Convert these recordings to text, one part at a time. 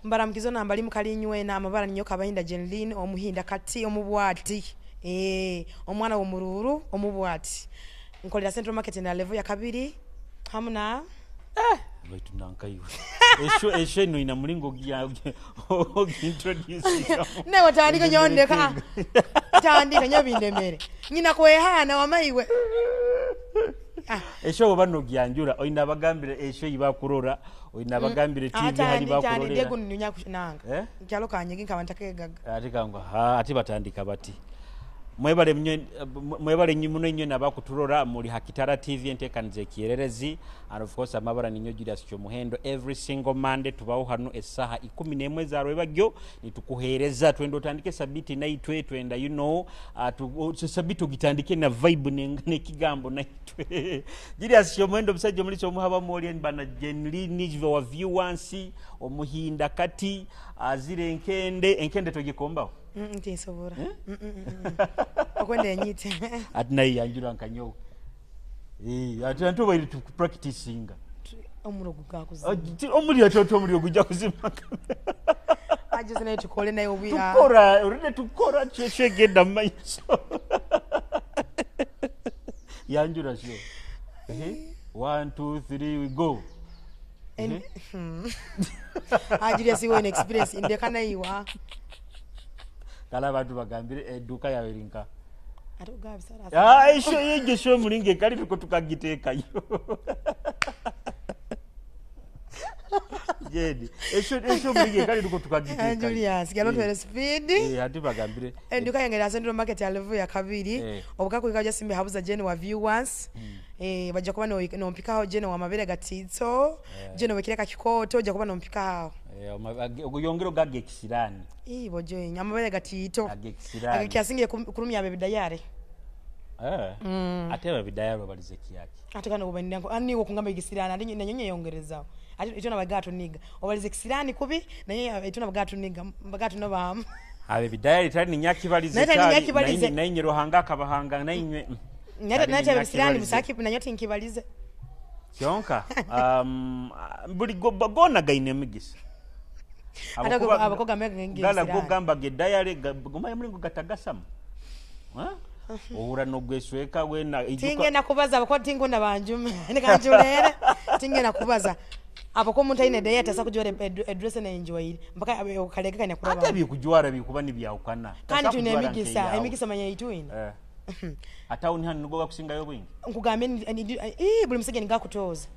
Mbaramukizo nambali mukalinywena amabara ninyo Kabahinda Jenlin omuhinda kati omubwati omwana w'omururu omubwati nkolera Central Market na level ya kabiri hamu na baitu nankaiwe esho eno ina mulingo ogintroducingamu. Newe tandika nyondeka tandika nyo bindemere nyina kwehana wamaiwe. Esho oba nogyanjura oina abagambire esho ibakurora oina abagambire TV hali bakurorera nanga kyalo kanyegi nkabantakegaga ate kangwa ate batandika bati mwebale muno inywe nabakuturora muri Hakitara TV entekanize ekiererezi and of course amabara ninyo Julius Kyomuhendo. Every single Monday tubaho hano esaha 11 za rwebagyo nitukuhereza twenda otandike sabiti naitwe twenda you know sabiti ogitandike na vibe nekigambo naitwe. Julius Kyomuhendo omusajja omulisi omuhaba mwoli bana Jenlini wa viewers omuhinda kati azire enkende togikombaho. Ntinsobora. Okwenda enyite. Ati naye yanjura nkanyowe. Ati antu bali tu practicinga. Omuliro gukakuzima. Omuliro toto omuliro gujja kuzima. Aje naye tukole naye obwira. Tukora, oride tukora chegenda maiso. Yanjura sio. 1 2 3 we go. Ajiria siwe in experience indekana iwa. Kala abantu bagambire eduka yawe rinka. Ate esho yegesho mulinge kali tuko tukagitekayo. Jedi esho mulinge kali tuko tukagitekayo. Julius galo twere speed. Ati bagambire eduka yange ya Central Market ya level ya kabiri. Obukako ikaja simbe habuza Jeni wa viewers. Bajja kuba no mpikaho Jeni wa mabere gatitso. Jeni wekireka kikoto ojja kuba no mpikaho. Oguyongero gage kisirani. Bojo amabere gatito. Gage kisirani. Agakyasingiye kurumya bebidayare. Ate babidayare balize kiyaki. Ate kano obandira ani okungamba ekisirani ate nanyonye yongerezawo. Ate itona bagato niga. Obalize kisirani kubi naye itona bagato niga bagato no bamu. Abe bidayare tali ninyakibalize tali. Nainye rohanga kabahanga nainywe. Nyata bisirani busaki nanyoti nkibalize. Kyonka buli gona gaine migisa. Abakoga mega gala gogamba gedayare goma mulingo gatagasamu. Ohura nogwesweka wena tingenda kubaza abako tingona banjume nikanjulere tingenda kubaza abako omuntu aine dayata sakujwara address na enjoy mpaka okaleka kana kuraba ate bikujwara bikuba nibyawukana kandi tune emigisa emigisa manya itwine atawuni hano nugoga kusingayo bwingi nkugambe buli musajja ningakutoza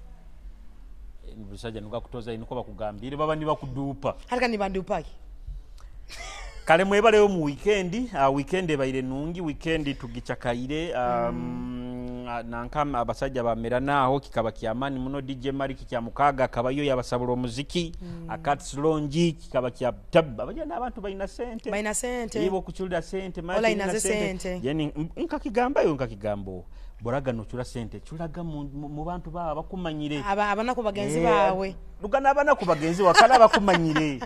musajja ningakutoza inuko bakugambire baba nibakudupa hata nibandupaki. Kale mwebaleyo mu weekend, weekend ebaire nungi, weekend tugichakaire nankama abasajja bamera naho kikaba kyamani muno DJ Mariki kya mukaga kabayo yabasabula omuziki akats longi kikaba kya tab abaja n'abantu balina sente balina sente ibo kuchulira sente mali ina sente yani nkakigambayo nkakigambo boraga nochula sente chulaga mu bantu baba bakumanyire abanaku bagenzi bawe lugana abanaku bagenzi wakala bakumanyire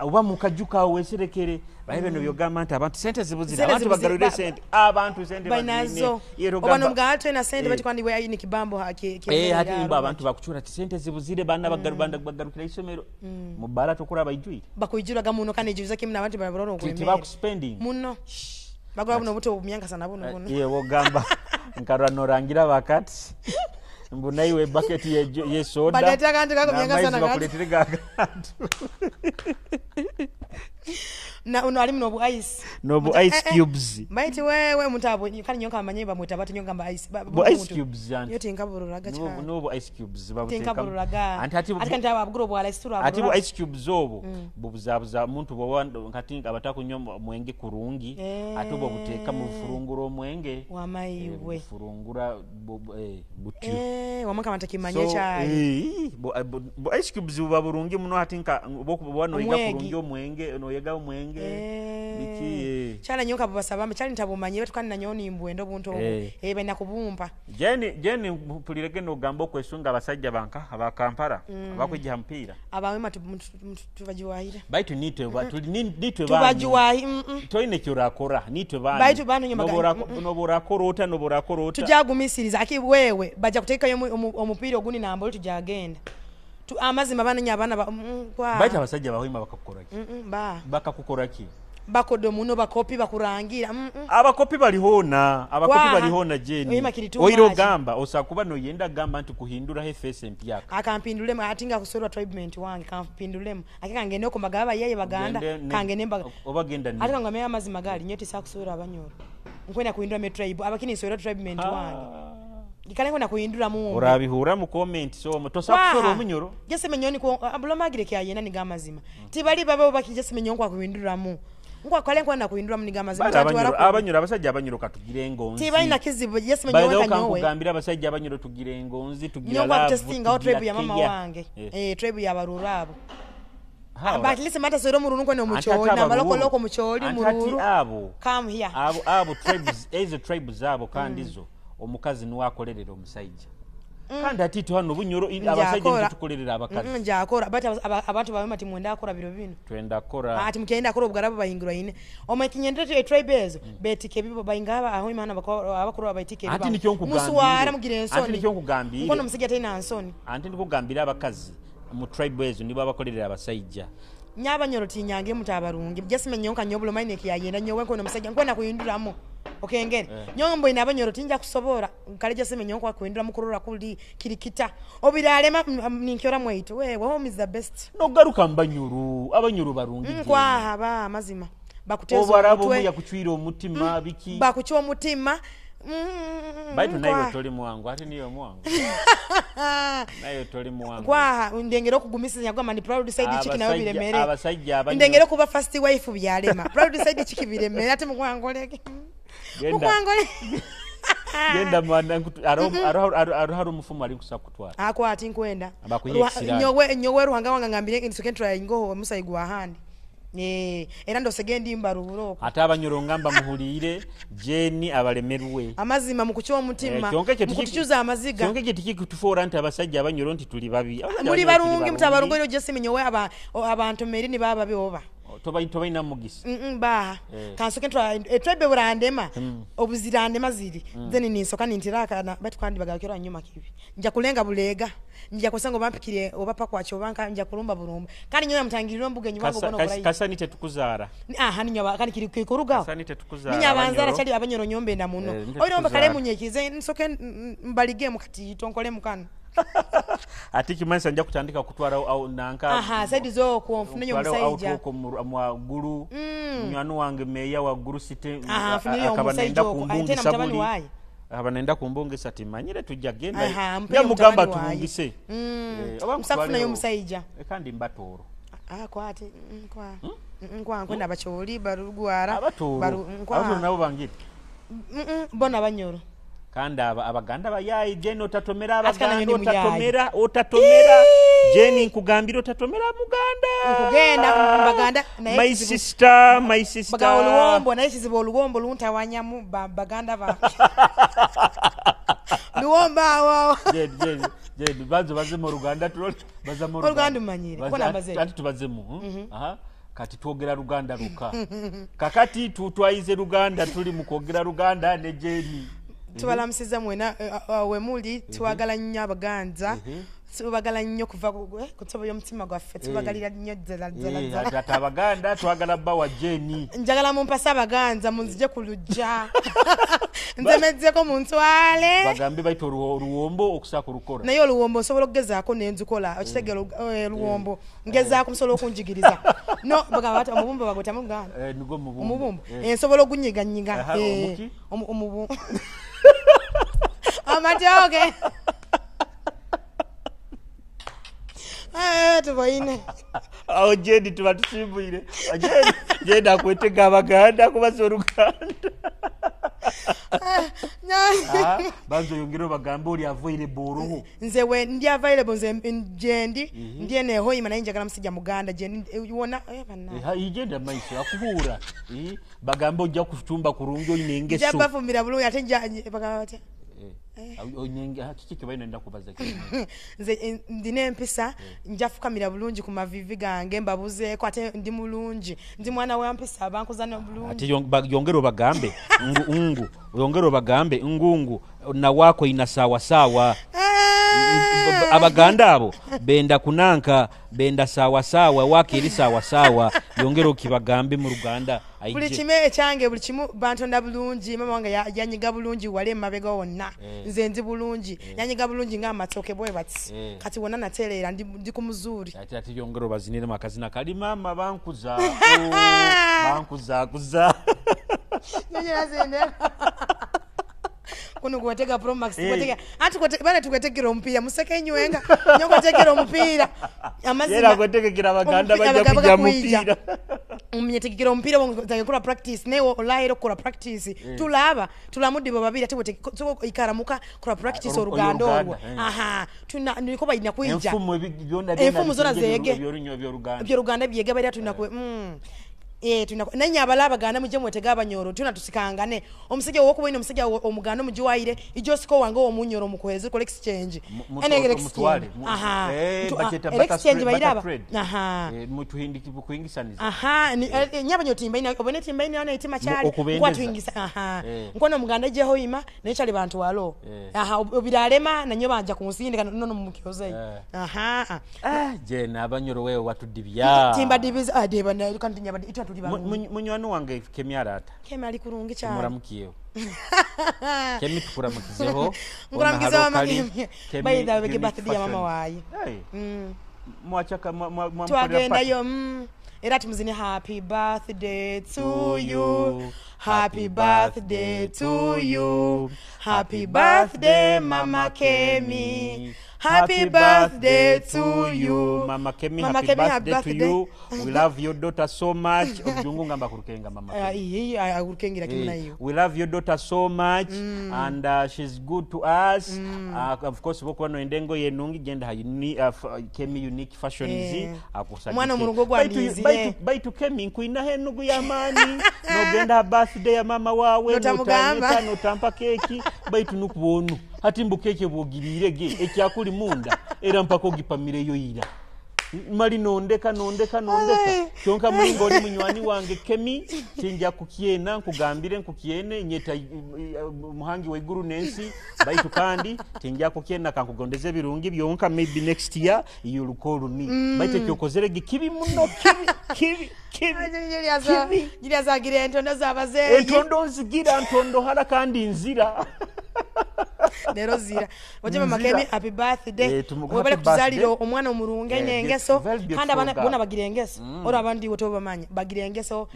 oba mukajuka weserekere baye bino byogamba nti abantu sente zibuzira abantu bagarure sente abantu sente bazine oba nomgato ina sente bati kwandi we ni kibambo haki hati imba abantu bakuchura sente zibuzire bana bagarubanda bagarukira isomero mu bara tokura bayijwire bakwijura muno kandi ijuza kimna abantu barabona okwemera tibakuspending muno bagura buno buto bumyanga sana buno buno yebo gamba nkarwa norangira bakati mbuna iwe bucket ye soda badeta kantu kako myanga sana bakuletire gagantu na uno ali muno bu ice no bu ice cubes baiti wewe mutabo kandi nyonka amanye bamweta bati nyonka mba ice bu ice cubes anti yote nkabururaga cyane no bu ice cubes babuteka nkabururaga anti ati kandi abuguro bwa ice turabura ati bu ice cubes obo bubuzabuza muntu bwa nkati abatakunywa mwenge kurungi ati bo buteka mu furunguro mwenge wamaiwe furungura butyo wamaka matakimanye cyane bu ice cubes buba burungi muno ati nka bwo noyiga kurungi omwenge noyega omwenge niki cyane nyoka bubasaba cyane ntabumanye betukani nanyoni imbwendo bunto bena kubumpa jeni mpulirege nogamba okwesunga abasajja banka aba Kampala abakwijja mpira abawema tubajiwahira baitu nitwe nitwe tubajiwahi toine kyorakora nitwe bani baitu bantu nyuma noborakorota noborakorota tujagumisiriza aki wewe baja kutekayo omupira oguni namboli tujagenda Amazima banenya abaana Baita abasajja bahoima bakakukora ki? Ba Bakakukora ki? Bakodo muno, bakopi bakurangira. Abakopi balihona, abakopi Kwaha. balihona, Jeni. Oyima kiri too Oiro much. gamba osakuba noyenda gamba nti kuhinduraho efeesi empyaka. Akampindulemu ati nga kusorwa tribement wange kampindulemu ake kangende oko mbagaba yeye baganda. Kangende mbaga. Oba genda Ate kangame amazima gali nyo tisakusorwa abanyoro nkwenda kuhindura me tribe abakini nsorwa tribement wange ikale nkwenda kuhindura mu Orabihura mu comment, so tosakusora omunyoro. Jese menyoni ko abulomagire kya yena niga amazima tibali baba bakije semenyo nkwa kuhinduramu nkwa kale nkwenda kuhinduramu niga amazima. Bali abanyoro, abanyoro, abasajja abanyoro katugire engonzi. Tibalina kizibu jese menyo By the way, wanka nyowe. kankugambira abasajja abanyoro tugira engonzi, tugira Nyo nkwa love, testing out tugira tribe ya mama care. wange. Tribe ya barura abo. Ha, But listen mata soro mururu nkwenda Anti ate omucholi na abaruru. maloko loko mucholi Anti ati mururu. abo. Come here. Abo tribes, ezo tribes abo kandi zo omukazi niwe akolerera omusajja. Kandi ati itwe hano bunyoro abasajja Njakora. ntitukolerera abakazi. Njakora but abantu bawe mati mwenda akora biro bino. Twenda kora. Ati mukenda akora obugarabu bahingirwa ine omakinyendere tribe ezo betike bibo bayingaba aho imana abakuru abaitike. Anti nikyo nkugambire. Muswara mugira ensoni. Anti nikyo nkugambire. Nkono musijja tena nsoni. Anti ndikugambira abakazi mu tribe ezo nibo abakolerera abasajja. Nyabanyoro tinyange mutabarungi jesi menyonka nyobulo maine kiyayenda nyowe nkono musajja nkwenda kuhinduramo okengere nyongo mboina abanyoro tinja kusobora kale jesi menyonka kuhindura mukurura kuli kirikita obiralema ninkyora mwaitu we home is the best. Nogaruka mbanyuru abanyuru barungi. Nkwaha ba amazima bakuteza Obarabo omutwe. Muya kuchwira omutima biki. Bakuchwa omutima. Baitu nayo Nkwaha. toli mwangu ate niyo mwangu nayo toli mwangu. Kwaha ndengera okugumisiza nyagamba ndi proud side chiki nayo biremere. Abasajja abanyo- Ndengera okuba first wife byalema proud side chiki biremere ate mukwangoleke. Genda. Mukwangole. Genda mwana aroho omufumu ali nkusa kutwara. Akwati nkwenda. Abakuye ekisirani. Nyowe ruhanga wanga ngambire nsoke ntry ngoho omusayi gwa handi. Era ndosege ndi mbaruburo okwo. Ate abanyoro ngamba muhuliire Jeni abalemerwe. Amazima mukuchwa omutima, Kyonka ekyo mukutuchuza amaziga. Kyonka ekyo tikikutufoora nti abasajja abanyoro nti tuli babi. Abasajja Muli abanyoro tuli barungi mutabarungi ero Jesse minyowe abantu meri ni baba oba. Tobalina mugisa. Ba. Kansoke ntwa etrebe burandema obuzirandema ziri. Then ninsoka nintiraka na batu kandi bagakira nyuma kibi. Nja kulenga bulega. Nja kusanga bampikire obapa kwacho banka nja kulumba burumba. Kandi nyoya mutangiriro mbuge nyuma ngo bona Kasani tetukuzaara. Aha ninya kandi kiri kikuruga. Kasani tetukuzaara. Ninya banzara chali abanyoro nyombe nda muno. Nite Oyo omba kale tukuzaara. munyekize nsoke mbalige mukati tonkole mukano. Ati kimansa nja kutandika kutwara au nanka. Aha saidi zo kuonfunye Kutwara omusajja. au mwa gulu. Munywani wange meya wa Gulu City, Aha, mfunye akaba omusajja nenda okwo. kumbungisa Ate na mutabani buli. waye. Akaba nenda kumbungisa timanyire tujja genda. Aha, mpe Ya mugamba mutabani waye. tubungise. Oba Musakufunayo nkutwaleyo. omusajja. Kandi mbatooro. Kwa ati, kwa. Kwa nkwenda abacholi barugwara. Abatooro. Kwa. Abatooro nabo bangire. Bona banyoro. Kandi abaganda bayayi Jeni otatomera Ati kana abaganda nyoni muyayi. otatomera otatomera Jeni nkugambira otatomera muganda. Nkugenda mbaganda naye My kizibu- sister, my sister. Baga oluwombo naye kizibu oluwombo luntawanyamu baganda ba. Luwombo awo. Jeni, Jeni, Jeni, banzo bazemu Oluganda tulole, bazemu Oluganda Oluganda. mmanyire, Baze- kuba nambaze. anti tubazemu, Aha. Kati twogera Luganda luka. Kakati twayize Luganda tuli mu kwogera Luganda ne Jeni. Tubalamusiza mwena we muli twagala nnyo abaganza. Tubagala nnyo kuva ku ntobo y'omutima gwaffe tubagalira nnyo ddala ddala ddala. Ate abaganda twagala bba wa Jeni. Njagala mumpase abaganza munzije ku lujja. Nzemezzeko muntwale. Bagambe bayita oluwombo okusaako olukola. Naye oluwombo nsobola okugezaako ne nzukola. Okitegeera oluwombo ngezaako nsobola okunjigiriza. No, bagamba bati omubumbo bagweta muganda. Nigwo mubumbo. Omubumbo. Nsobola ogunyiganyiga. Aha, omuki? Omubumbo. Amatooke. Tubaine. Awo Jeni tuba tusimbwire. Jeni akwetega abaganda kubaza Oluganda. Banza oyongere obagambe oli available oroho. Nze we ndi available nze gyendi ndi eno ehoima naye njagala musajja muganda gyendi wona banna. Igenda maiso akubuura. Bagambe ojja kutumba kurungi oyina engeso. Nja bafumbira bulungi ate nja bagamba batya? Kiki kye balina kubaza kino? Nze ndina empisa, nja fukamira bulungi ku maviivi gange mbabuzeeko ate ndi mulungi. Ndi mwana wa mpisa abankuza n'obulungi. Ate yongera obagambe ngu ngu, yongera obagambe ngungu na wako ina sawa sawa. Abaganda abo benda kunanka, benda sawa sawa, wakiri sawa sawa. Yongera okibagambe mu Luganda. Buli kimu ekyange, buli kimu bantonda bulungi. Mama wange yanyiga bulungi wali emabega wonna. Nze ndi bulungi. Yanyiga bulungi ng'amatooke bwe bati. Kati wonna natereera, ndi ku muzuuri. Ate ate yongera obaziniremu akazina kali maama bankuza. Bankuzakuza. Kuno gwetega Pro Max, gwetega. Anti bana tukwetegera omupiira, museke nywenga. Nyo gwetegera omupiira. Amazima. Yera gwetegekera abaganda Omupiira bajja bagaba kujja kuyija. mupiira. Mnyetegekera omupiira wange kola practice, naye olahera kola practice. Tulaba, tulamudibo babiri ate ikaramuka kola practice oruganda Oluganda, orwo. eh. Aha, tuna niko bayina kuyija. Enfumu byonna Enfumu zona byonna zege. Eby'Oluganda. Eby'Oluganda byege bali tuna kwe. Tuna nanya abalaba ganda muje mwetega abanyoro, tuna tusikangane. Omusajja wokuba ino omusajja omuganda mujiwaire, ijosiko wange omunyoro mukwezi kola exchange. Ene exchange. Mutwale. Aha. Bacheta butter Exchange spread, bayiraba. butter trade. Aha. Mutuhindiki kuingisaniza. Aha, ni nyabanyo timba ina obone timba ina na itima chali. Okubendeza. Kwa tuingisa. Aha. Nkono muganda je hoima ne chali bantu walo. Aha, obiralema na nyoba anja kunsindika nono mukyoze. Aha. Je na abanyoro wewe watudibya. Timba dibiza adeba na kandi nyaba itwa tuli bantu. Munywani wange Kemi arata. Kemi ali kurungi cyane. Muramukiyeho. Kemi tukuramukizeho. Nkuramukize Ona mama halo Kemi. Kemi By the way, Unique birthday ya mama Fashion. wayi. Hey. Mwachaka mwa Twagendayo. Era tumuzine happy birthday to you. Happy birthday to you. Happy birthday Mama Kemi. Happy birthday to you. Mama Kemi, Mama happy Kemi, happy birthday to birthday. you. We love your daughter so much. Obujungu ngamba kurukenga Mama Kemi. Iyi akurukengera kimwe nayo. We love your daughter so much and she's good to us. Of course bokuba no endengo yenungi genda Kemi Unique Fashions akusagike. Mwana omurungo gwa ndizire. Baitu Kemi nkuina henugu ya mani. Nogenda birthday ya mama wawe, Notamugamba. notampa keki baitu nukubonu. Hati mbu keke bwogirire ge ekyakuli munda era mpaka ogipamireyo ira. Mali nondeka nondeka nondeka. Ai. Kyonka mulingo oli munywani wange Kemi kinja kukyena nkugambire nkukyene nyeta muhangi wa iguru nensi baitu kandi tinja kukyena kankugondeze birungi byonka maybe next year you'll call me. Baitu ekyokozere ge kibi muno kibi kibi kibi. Kibi. Julius agira entondo z'abazeeyi. Entondo nzigira ntondo hala kandi nzira. Lero zira. Oje Mama Nzira. Kemi, happy birthday. Tumugu Webale happy kutuzalira birthday. omwana omurungi ayina engeso. Very beautiful Kandi abaana girl. bona bagira engeso. Ora abandi wote obamanya bagira engeso.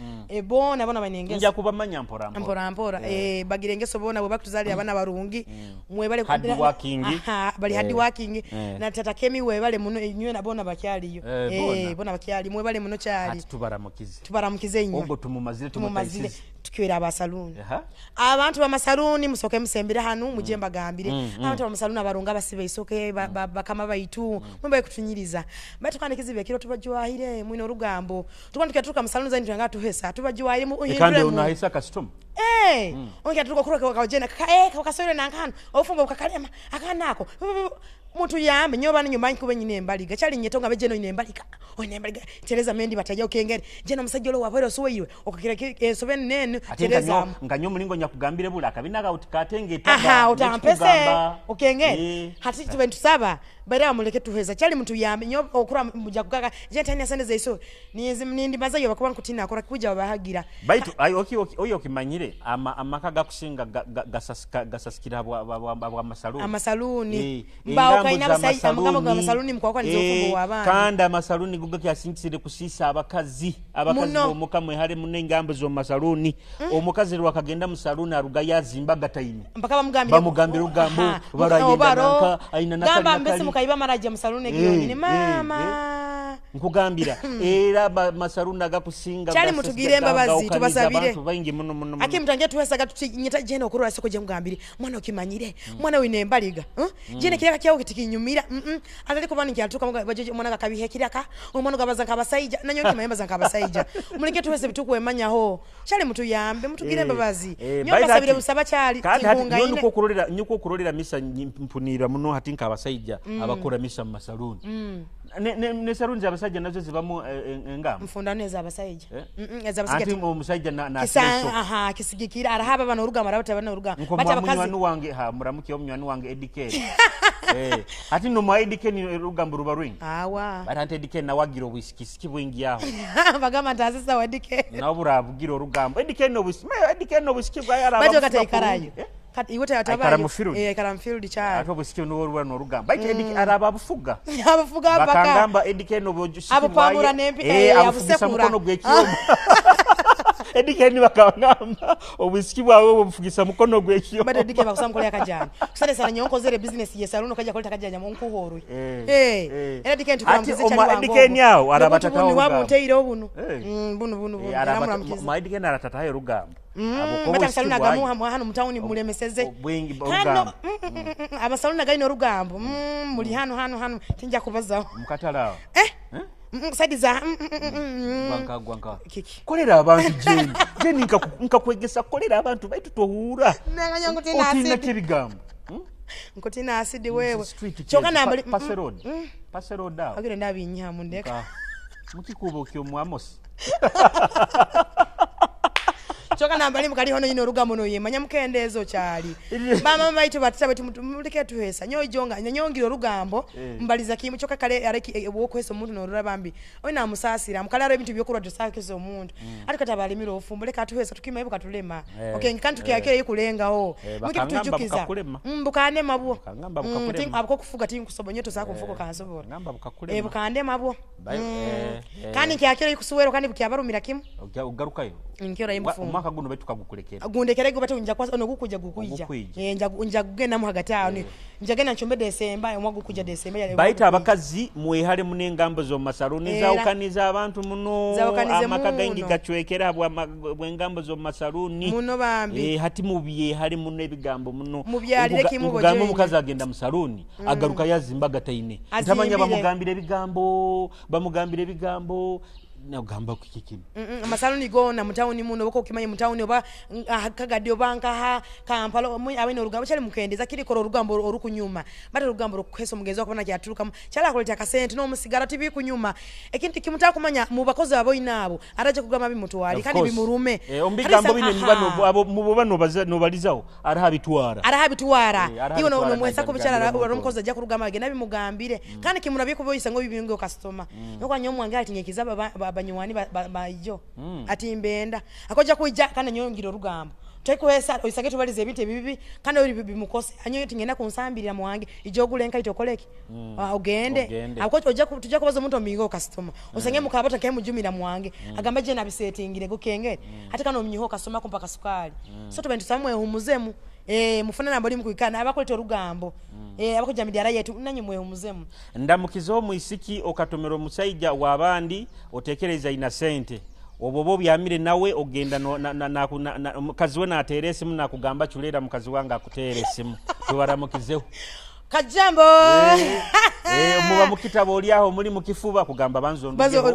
Bona bona bayina engeso. Nja kubamanya mpora mpora. Mpora mpora. Bagira engeso bona bwe bakutuzalira abaana barungi. Mwebale Hard working. Aha, bali hard working. Na Tata Kemi webale muno inywe na bona bakyaliyo. Bona. Bona bakyali mwebale muno kyali. Ati tubaramukize. Tubaramukize inywe. Ogo tumumazire, Tumumazire. tumutaisize. Tukiwera abasaluni. Aha. Abantu b'amasaluni musoke musembere hanu muje mbagambire. Abantu b'amasaluni abarunga basibe isoke bakama baitu mwembaye kutunyiriza. Batu kandi kizibe kiro tubajwahire mwino orugambo. Tukandi tukatuka musaluni zaini twanga tuhesa tubajwahire mu Kandi uhindure mu. unahisa customer. Onge tuko kuroka kwa jena kaka kasore nankano ofumba ukakalema akanako. Muntu yambe nyoba nyuma nkube nyine embaliga kyali nyetonga bejeno nyine embaliga oyine embaliga tereza mendi batajja okengere jeno omusajja olo wabwero soyiwe okakira ensobe nene Ate tereza nganyo mulingo nyakugambire bula akabina ga utikatenge taga aha utampese nekikugamba. okengere hati tube ntusaba bari amuleke tuheza kyali muntu yambe nyo okura muja kugaga je tani asende zeiso nizi nindi mazayo bakuba nkutina akora kuja bahagira baitu ayo oki oki oyo okimanyire amaka gakusinga gasasikira bwa masaluni amasaluni mbao engambo kaina za abasayi amagambo ga masaluni. masaluni mkwakwa nizo ofumbo w'abaana. Kandi amasaluni guga kyasingisire kusisa abakazi abakazi Muno. bomuka mwehale muno engambo zo masaluni. Omukazi lwakagenda mu saluni aruga yazimba gataine mpaka bamugambire bamugambire ogambo Aha. barayenda Obaro. nanka aina nakali Gamba mbese nakali. mukaiba maraja mu saluni egiyonyine mama Nkugambira era masaluni agakusinga Kyali mutugire embabazi, gawukaniza tubasabire. abantu baingi muno muno muno. Ake mutange tuwesaga tuti nyeta jene okurora soko je mugambire mwana okimanyire mwana wine embaliga jene kiraka kyawo kitikinyumira atali kuba ni kyatuka muga bajeje mwana gakabihe kiraka omwana gabaza nkabasaija nanyo kimayembaza nkabasaija muleke tuwese bitukwemanya ho kyali mutuyambe mutugire embabazi nyo By that basabire busaba kyali kandi hati tikunga nyo ine. niko kurorera misa mpunira muno hati nkabasaija abakora misa mu masaluni ne saluni z'abasajja nazo zibamu engambo mfunda neza abasaija ez'abasajja Anti omusajja na Kisa, kiso. aha, kisigikira arahaba bano orugamba arabata bano orugamba Nko Bata mwa abakazi munywani wange ha muramuki omunywani wange Eddie K. Ati no mu Eddy Kenny rugambo ruba rwingi. Awa. Bati ante Eddy Kenny nawe agira obwisikisiki bwingi aho. Bagamba nti asisa wa Eddy Kenny. Nawe burabugira orugambo. Eddy Kenny Eddy Kenny obwisiki bwayo araba. Bajo kataikarayo. Kati iwe tayatabayo. Aikara mu field. Aikara mu field cha. Ate obwisiki nuwo ruba n'orugambo. Baitu Eddy araba abufuga. Abufuga baka. Bakangamba Eddy Kenny obwisiki bwayo. Abupamura nempi abufugisa mukono gw'ekyomo. Eddy Kenny bakangamba obwisiki bwawe obufugisa mukono gw'ekyomo. Bado Eddy Kenny bakusaba mukola akajana. Kusale sana nyonkozere business ye saloon kaja koleta kajanya munkuhorwe. Era Eddy Kenny tukuramukize cyane wango. Eddy Kenny awo arabatata orugambo. Wamunteire obuno. Bunu bunu bunu. Era ma Eddy Kenny aratatayo orugambo. Bata saluni agamuha hano mutawuni mulemeseze. Hano abasaluni againo orugambo. Muli hano hano hano tinja kubazaho. Mukatala. Sadi za gwanka kiki. Kolera abantu Jane. Jane nkakwegesa kolera abantu baitu tohura. Nanganya nkutina asidi. Otina kibigambo. Nkutina asidi wewe. Choka na mbali pass road. Pass road awo. Agire ndabinya mundeka. Mukikubo kyo mu Amos. Choka na mbali mukali hono ino orugambo no yemanya mukendezo kyali. Mama baitu batita baitu muleke tuhesa. Nyo ijonga nyongira orugambo mbaliza kimu choka kale areki wokwesa omuntu no rurabambi. Oina musasira mukale ebintu byokurwa dosakese omuntu. Ati katabalimira ofumbo leka tuhesa tukima ibuka tulema. Okay nkantu kyakere ikulengaho. Muke tujukiza. Mbukane mabwo. Ngamba bukakulema. Abko kufuga tinkusobo nyoto sako mfuko kansobora. Ngamba bukakulema. Bukande mabwo. Kandi kyakere ikusuwero kandi bukyabarumira kimu. Ugarukayo. Nkira imfumo. Mwaka guno betu kagukulekera. Gundekera go batu nja kwa ono gukuja gukuija. Nja kugenda mu hagati awo ni. Nja nchombe Desemba omwa gukuja Desemba. Baita abakazi mwehale munengambo zo masaluni zaukaniza abantu muno amaka gangi gachwekera bwengambo zo masaluni. Muno bambi. Hati mubye hali muno ebigambo muno. Mubyalire kimu boje. Mugambo mukazi agenda mu saluni agaruka yazimba gataine. Ntamanya bamugambire ebigambo, bamugambire ebigambo. Nagamba kikikini. Amasaluni gona mutawuni muno boko kimanye mutawuni oba kagadi oba nkaha Kampala abene orugambo kyali mukendeza kirikora orugambo orukunyuma. Bata orugambo rukwesa omugenzi wakubona kyaturuka kyala akoleta akasente no musigara tibi kunyuma. Ekintu kimutaka kumanya mu bakozi abo inabo araje kugamba bimutwali kandi bimurume. Ombigambo bine mubano abo mubano nobalizaho arahabitwara. Arahabitwara. Iwe no mwesa ko bicara omukozi ajja kurugamba agenda bimugambire. Kandi kimurabye kuboyisa ngo bibingo customer. Nokwa nyomwange ati nyekiza abanywani bajo ati mbenda akoja kuija kandi nyongira orugambo tekwesa oisage tubalize ebintu ebibi kandi oli bimukose anyo tingenda kunsambirira mwange ijogule nka itokoleki ogende akoja oja tujja kubaza omuntu omingo customer osange mukabata ke mujumira mwange agamba je nabisetingire gukenge ate kano ominyiho customer kumpa kasukali so tubantu samwe humuzemu mufuna nambali mukuikana abakoleta orugambo abakuja midyara yetu nanyi mwe humuzemu. Ndamukizo omwisiki okatomera omusajja wabandi otekereza ina sente obobo byamire nawe ogenda na mukazi we nateera esimu nakugamba chulera mukazi wange akuteera esimu tubaramukizeho. Kajambo. Muba mukitabo oli aho muli mukifuba kugamba banzo ndugeho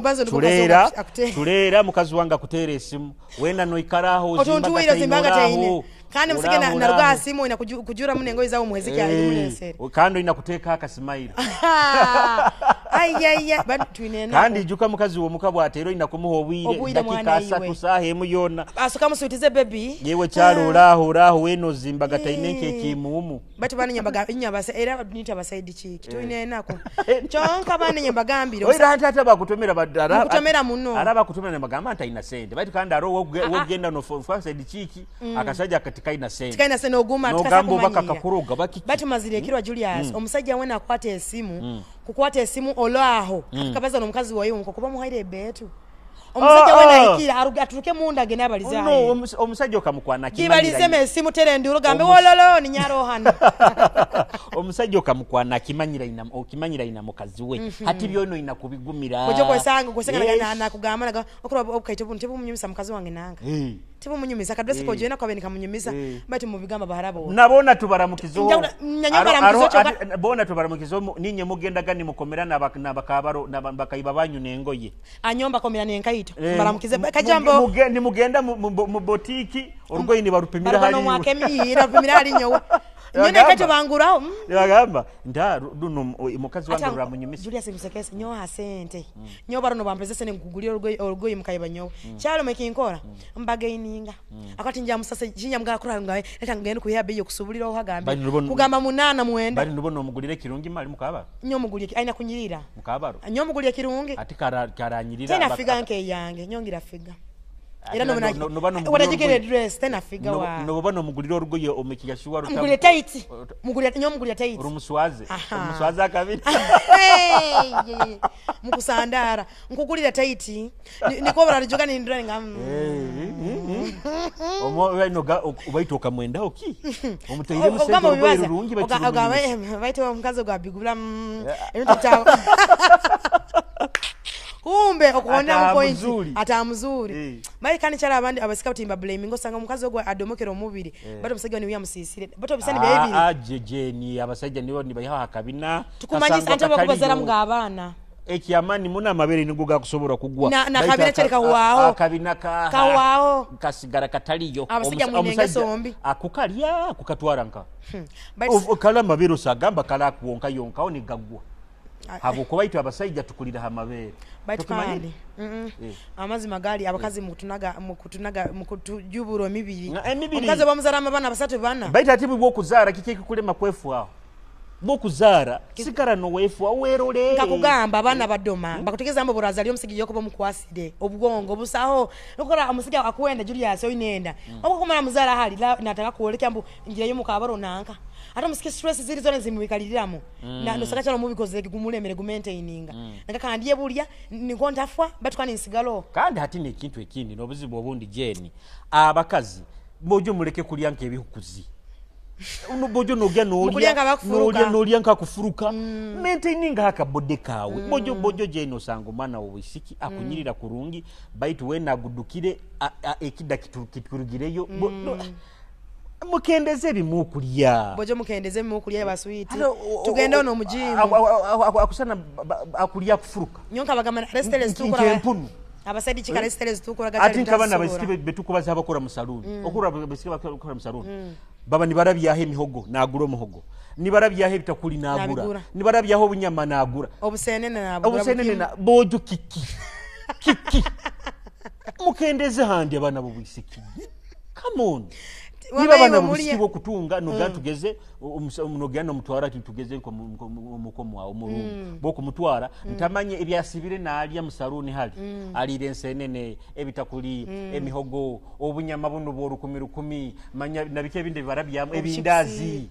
chulera mukazi wange akuteera esimu wenda noikaraho ozimbaga taine kandi musige na ruga simu ina kujura munengo izawo muheziki ali mulensere kandi ina kuteka akasimaira. Ayaya batu twine kandi ijuka mukazi wo mukabwa atero ina kumuha obwire dakika 3 saha emu yona asuka musuitize baby yewe kyalo oraho oraho weno zimbaga taine kekimumu batu banenye mbaga inyabase era nita basaidi chiki twine nako chonka banenye mbagambire oira hata bakutomera badara kutomera muno araba kutomera mbagamba nta ina sente baitu kandi aro wogenda no saidi chiki akasajja katika ina sente tikaina sente oguma tikasa kumanyira bakakuroga bakiki batu mazirekirwa Julius omusajja wena akwata esimu kukwata esimu olwaho akabaza n'omukazi wayo nko kuba muhaire betu omusajja wena ikira aturuke munda gena abaliza no omusajja okamukwana kimanyira kibalize esimu terenduro gambe wololo ni nyaro hano omusajja okamukwana kimanyira ina okimanyira ina mukazi we hati byono ina kubigumira ojo kwesanga kwesanga na kugamba na okro okaite buntu bumunyumisa mukazi wange nanga tibu munyumisa kadresi ko jena kwa benika munyumisa bati mubigamba baharabo nabona tubaramukizo bona tubaramukizo ninye mugenda gani mukomera nabakabaro nabakaiba banyu nengoye anyomba komera nenkaito baramukize kajambo ni mugenda mu botiki orugoyi ni barupimira hali no mwakemira rupimira hali nyowe. Nyone kacho banguraho. Nibagamba nti luno mukazi wange rwamunyumisa. Julius Musekese nyoha sente. Nyoba baro nobampeze sente nkugulira olugoye mukaiba nyowe. Kyalo mekinkora mbagaininga. Akati nja musase jinja mga kura ngawe leta ngende kuhea beyo kusubulira ohagambe. Kugamba 8 mwenda. Bali nubo nomugulire kirungi mali mukaba. Nyo mugulire aina kunyirira. Mukabaro. Nyo mugulire kirungi. Ati karanyirira. Tena figa nke yange nyongira figa. Era no wala dress tena figa wa. No baba nomugulira orugoye omekiyashuwa rutamu. Mugulire tight. Mugulire nyo mugulire tight. Rumuswaze. Rumuswaze akabiri. Hey. Mukusandara. Nkugulira tight. Niko bararijoga ni ndra nga. Omo no ga obaito kamwenda oki. Omuteire musente orugoye rurungi bachi. Baito omukazi gwa bigula. Ebintu tawo. Kumbe okuona point ata mzuri. Mali kani chala abandi abasika butimba blaming osanga omukazi ogwa adomokera omubiri. Bato omusajja ni uyamusisire. Bato bisani bya ebiri. Jeje ni abasajja nibo nibayiha akabina. Tukumanyisa ante bakubazara mga abana. Ekyamani muna amabere nigo gakusobola kugwa. Na kabina kyali kawaawo. Akabina ka kawaawo. Kasigara kataliyo. Abasajja mwinenge sombi. Akukalya kukatwara nka. Kala amabere osagamba kala kuwonka yonka oni gagwa. Habo kubaitwa abasajja tukulira hamabere. Tukimanyi amazima gali abakazi mukutunaga mukutujuburo mibiri. Omukazi bamuzara amabana basatu bana. Baita ati bwo kuzara kiki kikulema kwefu aho. Bwo kuzara sikara no wefu awerole. Nkakugamba abana badoma bakutegeza ambo burazali omusigi yokobo mukwaside obwongo busaho nokora omusigi akuwenda Julius oyinenda. Obukumara muzara hali nataka kuoleka mbu ngira yo mukabaro nanka. Ata musiki stress ziri zone zimuikaliriramu. Na nosaka chalo mubikoze gumulemere gumaintaininga. Nakakandiye bulya niko ntafwa batukani nsigalo. Kandi hati ne kintu ekindi nobuzibu obundi jeni. Abakazi bojo muleke kulya nke ebihukuzi. Bojo nogya nolya nolya nka kufuruka. Maintaininga haka bode kawe. Bojo jeni osanga omwana w'obwisiki akunyirira kurungi baitu we nagudukire ekida kiturugireyo. Mukendeze bimukulya. Bojo mukendeze bimukulya baswiti. Tugende ono mujimu. Akusana akulya kufuruka. Nyonka bagamba restaurants tukora. Abasadi chika restaurants tukora gatali. Ati nkabana basiki betukubaza abakora mu salon. Okura basiki bakora mu salon. Baba nibarabyaho emihogo nagura omuhogo. Nibarabyaho ebitakuli nagura. Nibarabyaho obunyama nagura. Obusenene nagura. Obusenene na bojo kiki. Kiki. Mukendeze handi abana bobwisiki. Come on. Niba bana busiki bwo kutunga noga tugeze mnoga no mutwara tugeze nko mukomo wa omurungu bwo kumutwara ntamanye ebyasibire nalya musaruni hali alire ensenene ebitakuli emihogo obunyama buno bwo 10,000 manya nabike ebindi barabyamu ebindazi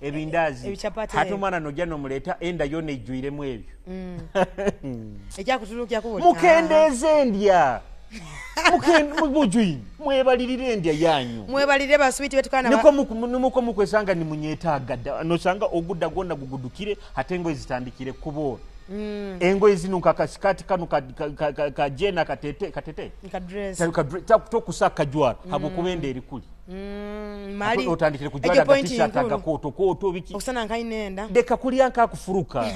ebindazi hatu mwana nojja nomuleta enda yone ijwiremu ebyo ekyakutulukya kuwulira mukendeze endya mukendeze mwebalirire endya yanyu mwebalirire baswiti betukana niko muko mukwesanga ni munyetaaga nosanga ogudda gwonna gugudukire ate engoye zitandikire kubola engoye zino kakasikati kano ka jena katete katete ka dress tokusa kajwara habukubende erikuli mali otandikire kujwara ka t-shirt agakoto koto biki okusana nkainenda deka kulya nkakufuruka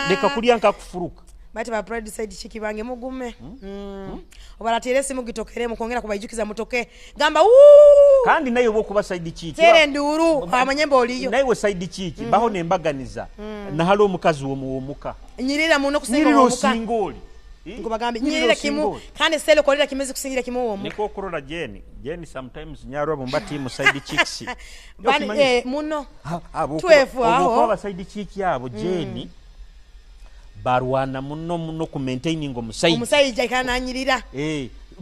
deka kulya nkakufuruka bati ba pride side chiki bange mugume obalatere simu gitokere mukongera kubaijukiza mutoke gamba kandi nayo bokuba side chiki tere nduru amanyembo oliyo nayo side chiki baho nembaganiza na halo omukazi wo muka nyirira muno kusinga omuka nyirira nkubagambe nyirira kimu kandi sele kolera kimezi kusingira kimu wo niko kurora Jenny Jenny sometimes nyarwa mumba team side chicks bani muno twefu aho oba side chick yabo Jenny barwana muno muno ku maintaining omusajja omusajja kananyirira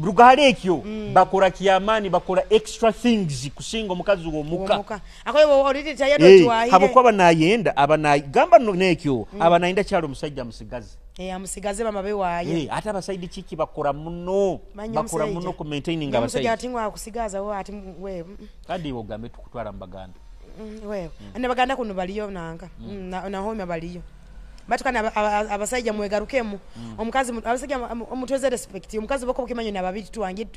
rugale ekyo bakora kiyamani bakora extra things kusinga omukazi womuka akoyo already tired otwahire habokuba banayenda abanagamba nekyo abanayenda kyalo omusajja musigaze amusigaze bama bewaye ate abasaidi chiki bakora muno bakora muno ku maintaining abasajja omusajja atingwa akusigaza wo ati we kandi ogambe tukutwara mbaganda we ne baganda kuno baliyo nanga na home baliyo Batukana abasajja mwegarukemu. Omukazi abasajja mutweze respect. Omukazi boko kimanyo na babiri twange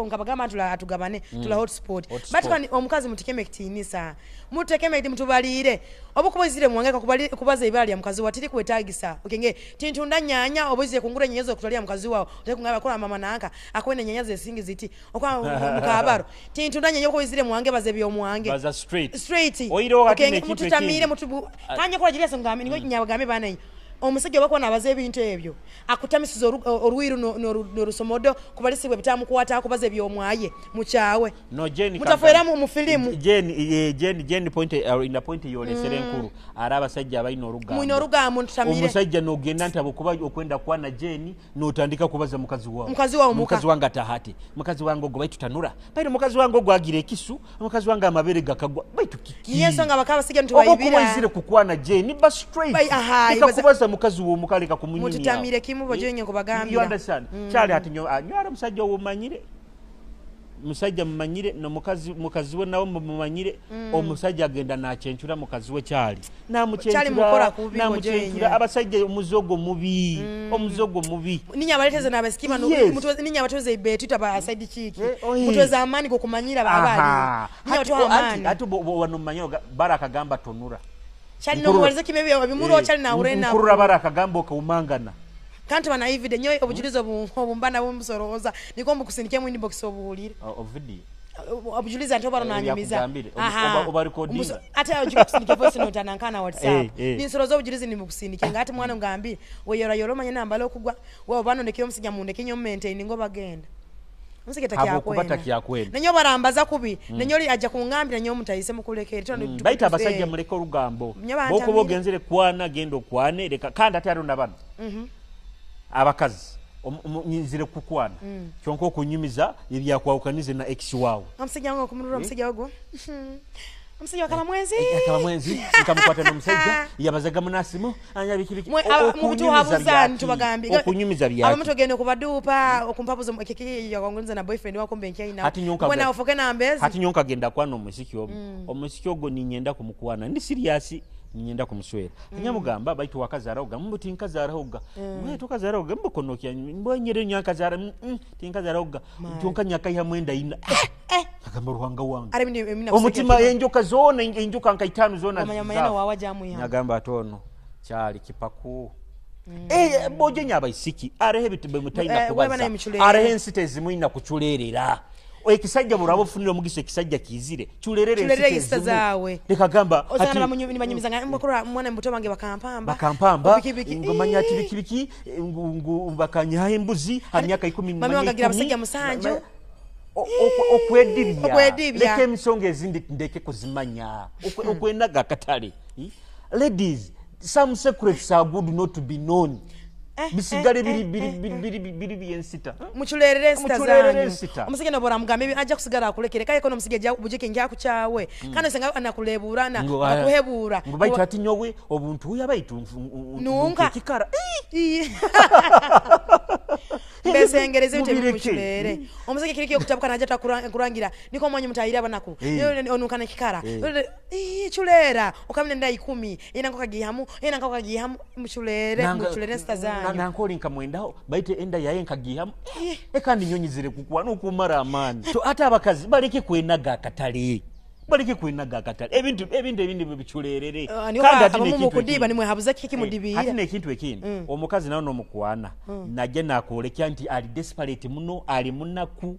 nkabagamba ntula atugabane tula hotspot. Hotspot. Batukana omukazi mutekeme kitinisa. Mutekeme mutubalire. Obukuba izire mwange kubali kubaza ibala lya mukazi wa tiri kwetagisa. Okenge tintunda nyanya obuziye kungura nyanyazo kutwalia mukazi wao. Otekungaba kola mama nanka akwene nyanyazo esingi ziti. Okwa mukabaro. Tintunda nyanya obukuba mwange baze byomwange. Baza straight. Straight. Oyirewo kati Okenge n'ekintu mututamire ekindi. mutubu. Kanye kola jiriya songambe ningo nyabagambe bana omusajja oba nabaza ebintu ebyo akutamisiza orwiru n'orusomodo kubalisibwa bitamukwata kubaza ebyomwaye mukyawe. No Jane mutafuera mu filimu. Jane Jane Jane point in the point yolesere enkulu ari abasajja abalina orugambo. Mwine orugambo ntutamire. Omusajja nogenda nti abukuba okwenda kwana Jane notandika kubaza mukazi wawe. Mukazi wawe muka. Mukazi wange atahate. Mukazi wange ogwo baitu tanura. Baitu mukazi wange ogwo agira ekisu, mukazi wange amabere gakagwa. Baitu kiki. Niyo nsonga bakaba basiga Oba okuba ntubayibira. izire kukwana Jane ba straight. Bai, aha, Leka ibaza- kubaza mukazi wo mukaleka kumunyumya. Mututamire kimu bojenye kubagambira. You understand? Kyali ati nyo anywara musajja womanyire. Musajja mumanyire no mukazi mukazi we nawe mumanyire. Omusajja agenda nachenchura mukazi we kyali. Namuchenchura. Kyali mukora kubi Namuchenchura bojenye. abasajja omuzogo mubi. Omuzogo mubi. Ninya abaleteze n'abasikima Yes. ninya abatweze ibetu taba side chiki. Oh, yes. Mutweze amani gokumanyira babali. Aha. Ninya Hati- batwa ati- amani. Ati wano mmanyi baraka gamba tonura. Kyali Nkurura. nomuwalize kimebe ebimuro kyali na urena. Nkurura baraka gamba okaumangana. Kanti bana ivide nyo obujulizo obumbana bumusoroza niko mbukusindike mu inbox obuhulire. O video. Obujuliza nti obaro nanyumiza. Byakugambire. Oba recordinga. Ate ojuka kusindike voice note anankana WhatsApp. Ninsoroza obujulizi nimukusindike ngati mwana ngambi weyora yoro manya nambala okugwa wewe bano ndekyo omusijja mundeke nyo maintain ngo bagenda. Omusijja Habwokuba takyakwenda. takyakwenda. Nenyo barambaza kubi. Nenyo oli ajja kungambira nyo mutayise mukulekere. Baita abasajja muleke olugambo. Nyo bantamire. Bokuba ogenzere kwana genda okwane leka kandi ate alonda bano. Abakazi nyinzire kukwana. Kyonka okunyumiza ebyakwawukanize na ex waawe. Omusajja wange okumulula omusajja ogwo. Omusajja wakaba mwenzi. Akaba mwenzi nkamukwata n'omusajja yabazaga munasimu anya biki biki. Mwe, mutuhabuza ntubagambye. Okunyumiza byaki. Abamu tugenda okubaduupa okumpabuza kiki yakongonza na boyfriend wako mbe nkyayina. Hati nyonka Mwe nawe ofuke na mbezi. Hati nyonka genda kwana omusiki ogwo. Omusiki ogwo ninyenda kumukwana. Ndi serious ninyenda kumuswera. Nyamugamba baitu wakazaraoga mbu tinkazaraoga. Mwe tukazaraoga mbu konokya mbonyere nyankazara tinkazaraoga. Kyonka nyakaiha mwenda ina. Agamba ruhanga wange. Ari mina Omutima kuseka enjoka zona enjoka nka itano zona. Wamanya mayana wawa jamu ya. Nyagamba atono kyali kipaku. Boje nyabaisiki arehe ebintu bwe mutayina kubaza. Weba naye muchulerera. Arehe ensita ezimuyina kuchulerera. Ekisajja burabo ofunire omugisa ekisajja kizire. Chulerere Chulerere ensita ensita ezimu. zaawe. Leka gamba Osanga ati banyumiza nga mbakora mwana mbuto bange bakampamba. Bakampamba. Obikibiki. Ngomanya ati bikibiki ngu bakanyaha embuzi ha myaka 10 Mami wange agira abasajja musanju. Okwedibya. Okwedibya. Leka emisonga ezindi ndeke kuzimanya. Okwenaga akatale. Ladies, some secrets are good not to be known. Bisigale biri byensita. Muchulerere ensita Muchulerere zanyu. ensita. Omusajja nobora mugambe ajja kusigala akulekere. Kale kono omusajja ajja bujeke nja kukyawe. Kandi senga anakulebura na Ngo, akuhebura. Ngo baitu ati nyowe obuntu uya baitu Nunka. kikara. Ii. Mbesengereze bite Mubireke. bimuchulere. Omusajja kiriki okutabuka najja takurangira. Niko mwanyu mutayira abanaku. Onukana kikara. Ii, chulera. Okamine nda 10. Ina nkoka gihamu, ina nkoka gihamu muchulere, muchulere ensita zanyu. Nankoli nkamwendaho baite enda yaye nkagihamu. Kandi nyonyizire kukwa n'okumara amaani. So ate abakazi baleke kwenaga akatale. Baleke kwenaga akatale. Ebintu ebindi bichulerere. Niyo Kandi ate abamu n'ekintu mukudiba ekindi. nimwe habuza kiki mudibiira. Ate n'ekintu ekindi. Omukazi nawe n'omukwana. Najja nakwolekya nti ali desperate muno, ali munaku.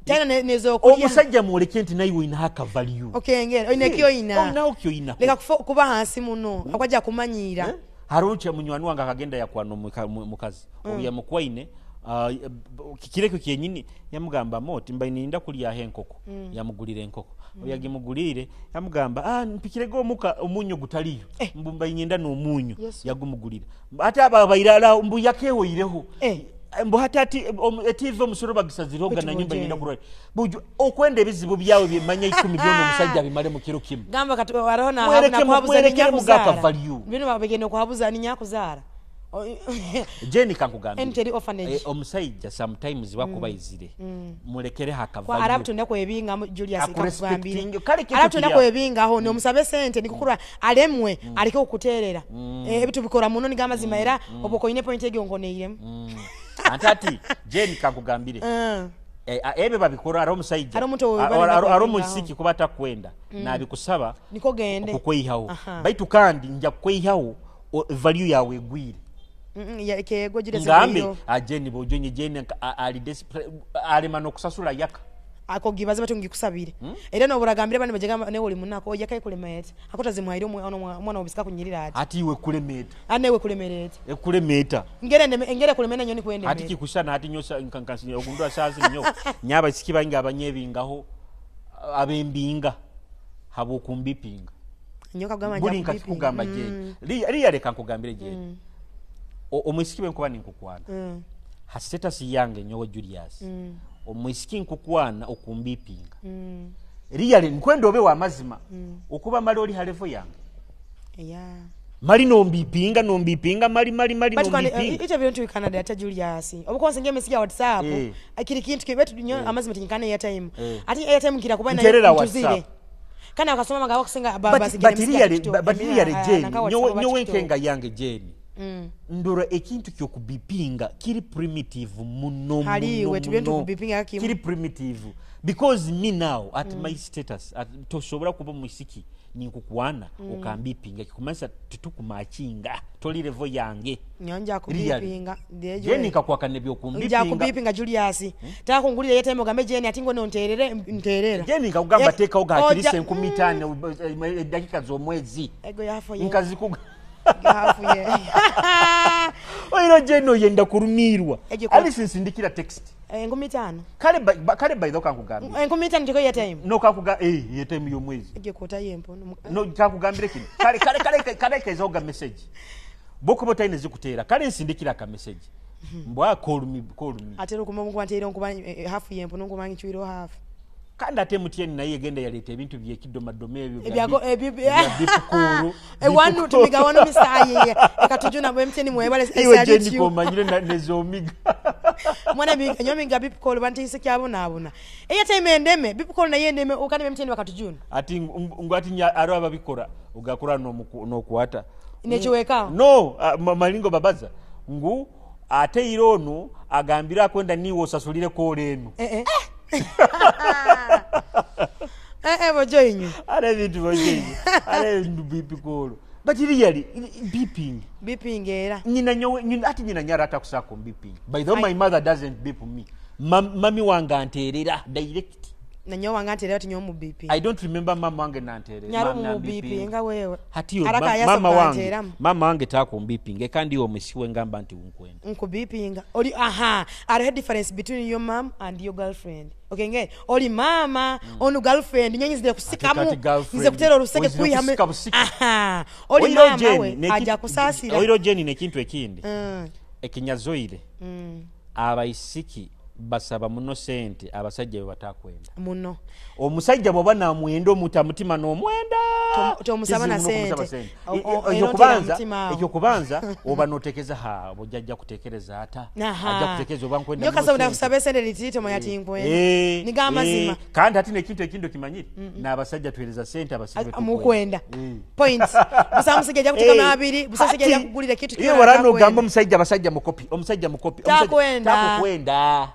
Tena nezokulya. Omusajja mwoleke nti naye olina aka value. Okengera, olina ekyoyina. Olinawo kyoyina. Leka kuba hansi muno, akwajja kumanyiira. Hariho munywani wange akagenda yakwana mukazi. Obu yamukwaine, kireko kyenyini yamugamba moti mba ninda kulyaho enkoko. Yamugulira enkoko. Obu yagimugulire yamugamba, mpikirego omuka omunyo gutaliyo. Mbu mba nyenda n'omunyo. Yagumugulira. Ate aba bairala mbu yakehoireho. Mbu hati ati, etiive omusolo bagisazireho Bwe ga na nyumba tubujje. nyina kulwala. Buju, okwenda ebizibu byawe byemanya 10 byona omusajja abimale mu kiro kimu. Gamba kati hariho Mwereke na kuhabuza mwereke ni mugaaka nyakuzaara. value. Bino babigenda okuhabuza ni nyakuzaara. Jeni, kankugambire. Enteri orphanage. Omusajja sometimes bakubayizire, mulekere Kwa hakavayo. arabu tunda kwebinga, Julius. Akurespecting. Kakugambire. Kale kintu Arabu tunda kiri aho. kwebingaho nomusabe sente nikukurwa alemwe aleke okukuterera. Ebitu bikora muno nigamazima, era obwo koine point egyo nkoneiremu. Ante ati Jeni, kankugambire. Ebyo babikora ari omusajja. Hari omuntu owe ari kwebingaho. Omusiki kuba atakwenda nabikusaba niko gende okukweyihaho. Aha. Baitu kandi nja kukweyihaho value yawe egwire. Kego Julius. Ngambe Egwire. Jeni bojonye Jeni ali alema nokusasula yaka. Ako gibaze bati ngikusabire, era noburagambire bani bajega newe oli munako ojja kaikulemeta akotazimwaire omwana obisika kunyirira ati. Ati iwe kulemeta. Anewe kulemereta. Ekulemeta. Ngere ndeme ngere kulemena nyoni kwende. Ati kikushana ati nyosa nkankansi ogundura sazi nyo nyaba siki bangi abanyebingaho abembinga habokumbipinga. Nyoka kugamba Buli nja nkakikugamba kubipinga. Jeni, liya leka nkugambire Jeni. Omwisiki bwenkuba ninkukwana, ha status yange nyowe Julius, omwisiki nkukwana okumbipinga, really nkwenda obe wamazima okuba mali oli ha level yange. Mali nombipinga, nombipinga mali mali mali. But kwani Nombipinga. ite bintu we Canada ata Julius obukonse nge message ya WhatsApp, kiri kintu kibetu nyo amazima tinkana airtime. Ati airtime kira kuba Nterera ntuzire. WhatsApp. Kana akasoma magabo kusinga But really, but really Jane, nyowe nkenga yange Jane, ndora ekintu kyokubipinga kiri primitive muno. Haliwe, Muno, tubye muno. tukubipinga kimu. Kiri primitive because me now at my status tosobora kuba musiki ninkukwana okambipinga, kikumanyisa titukumakinga, toli level yange. Nyonja Really. kubipinga. Jane, nkakwakana Nja ebyokumbipinga. kubipinga Julius, takungulira airtime ogambe Jane ati ngono nterere nterera. Jane, nkakugamba teekawo gakirisa 5000 edakika z'omwezi. Ego yafu ye. Nkazikuga. Yafu ye. Oiro Jane oyenda kurumirwa. Egyo Alice, nsindikira text. 5000. Kale kale by the way kankugambire. 5000 tiko airtime. No, kakuga airtime y'omwezi. Egyo kota yempo. No, kakugambire kino, kale kale kale kale kezoga message bokuba otalina zikuteera, kale nsindikira aka message mbwa call me, call me. Atera okuma nkuba nteera nkuba hafu yempo nonkuba nkiwiro hafu. Kandi ate MTN naye egenda yaleeta ebintu byekidomadoma ebyo Ebyako bya bipukulu. Ewanu tumiga wanu misayi ekatujuna bwe MTN mwebale. Iwe Salute Jeni you. komanyire nezomiga. Mwana miga nyomiga bipukolo bantise kyabonaabona airtime endeme bipukolo naye endeme okandi MTN bakatujuna. Ati ati aro ababikora ugakora nokuwata. Nekiweka. No, malingo babaza ngu ate ira ono agambira akwenda niwe osasulire kola eno. Eh eh eh eh bojo inyu. Ara ebintu bojeyi ara ebintu bipikolo, but really beeping. Bipinga era. Nyina nyowe nyina ati nyina nyara atakusako beeping. By the way, my mother doesn't beep me. Mami wange anterera direct. Nanyo wanga nterera tinyo mu BP. I don't remember mama wange nanterera. Nyaro mu BP nga wewe. Hati yo Araka yasa mama wange kukanteeramu. Mama wange takumbipinga kandi iwe omusiwe ngamba nti nkwenda. Nkubipinga oli aha are difference between your mom and your girlfriend, okay? Nge oli mama onu girlfriend nyonyi zile kusikamu. Ate kati girlfriend, nze kutera oluseke ozire kuyiha kusika busika. Aha oli Oiro mama Jane, we aja kusasira. Oiro Jane, nekintu ekindi ekinyazoire, abaisiki basaba muno sente abasajja be batakwenda. Muno. Omusajja bw'oba namwenda omuta mutima n'omwenda. Tomusaba na Kizibu n'okumusaba sente. sente. Era ontera mutima awo. Ekyokubanza oba notekeza ha bujajja kutekereza ata ajja kutekereza oba nkwenda nyo muno kasa sente. ndakusaba esente litito manya tinkwenda. Niga amazima. Kandi ate nekintu ekindi okimanyire n'abasajja tuweereza sente abasibe. Mukwenda point busa musajja ajja kuteekamu abiri busa musajja ajja kugulira ekintu iye kyona wala atakwenda. nogamba omusajja abasajja mukopi, omusajja mukopi, Takwenda. takukwenda.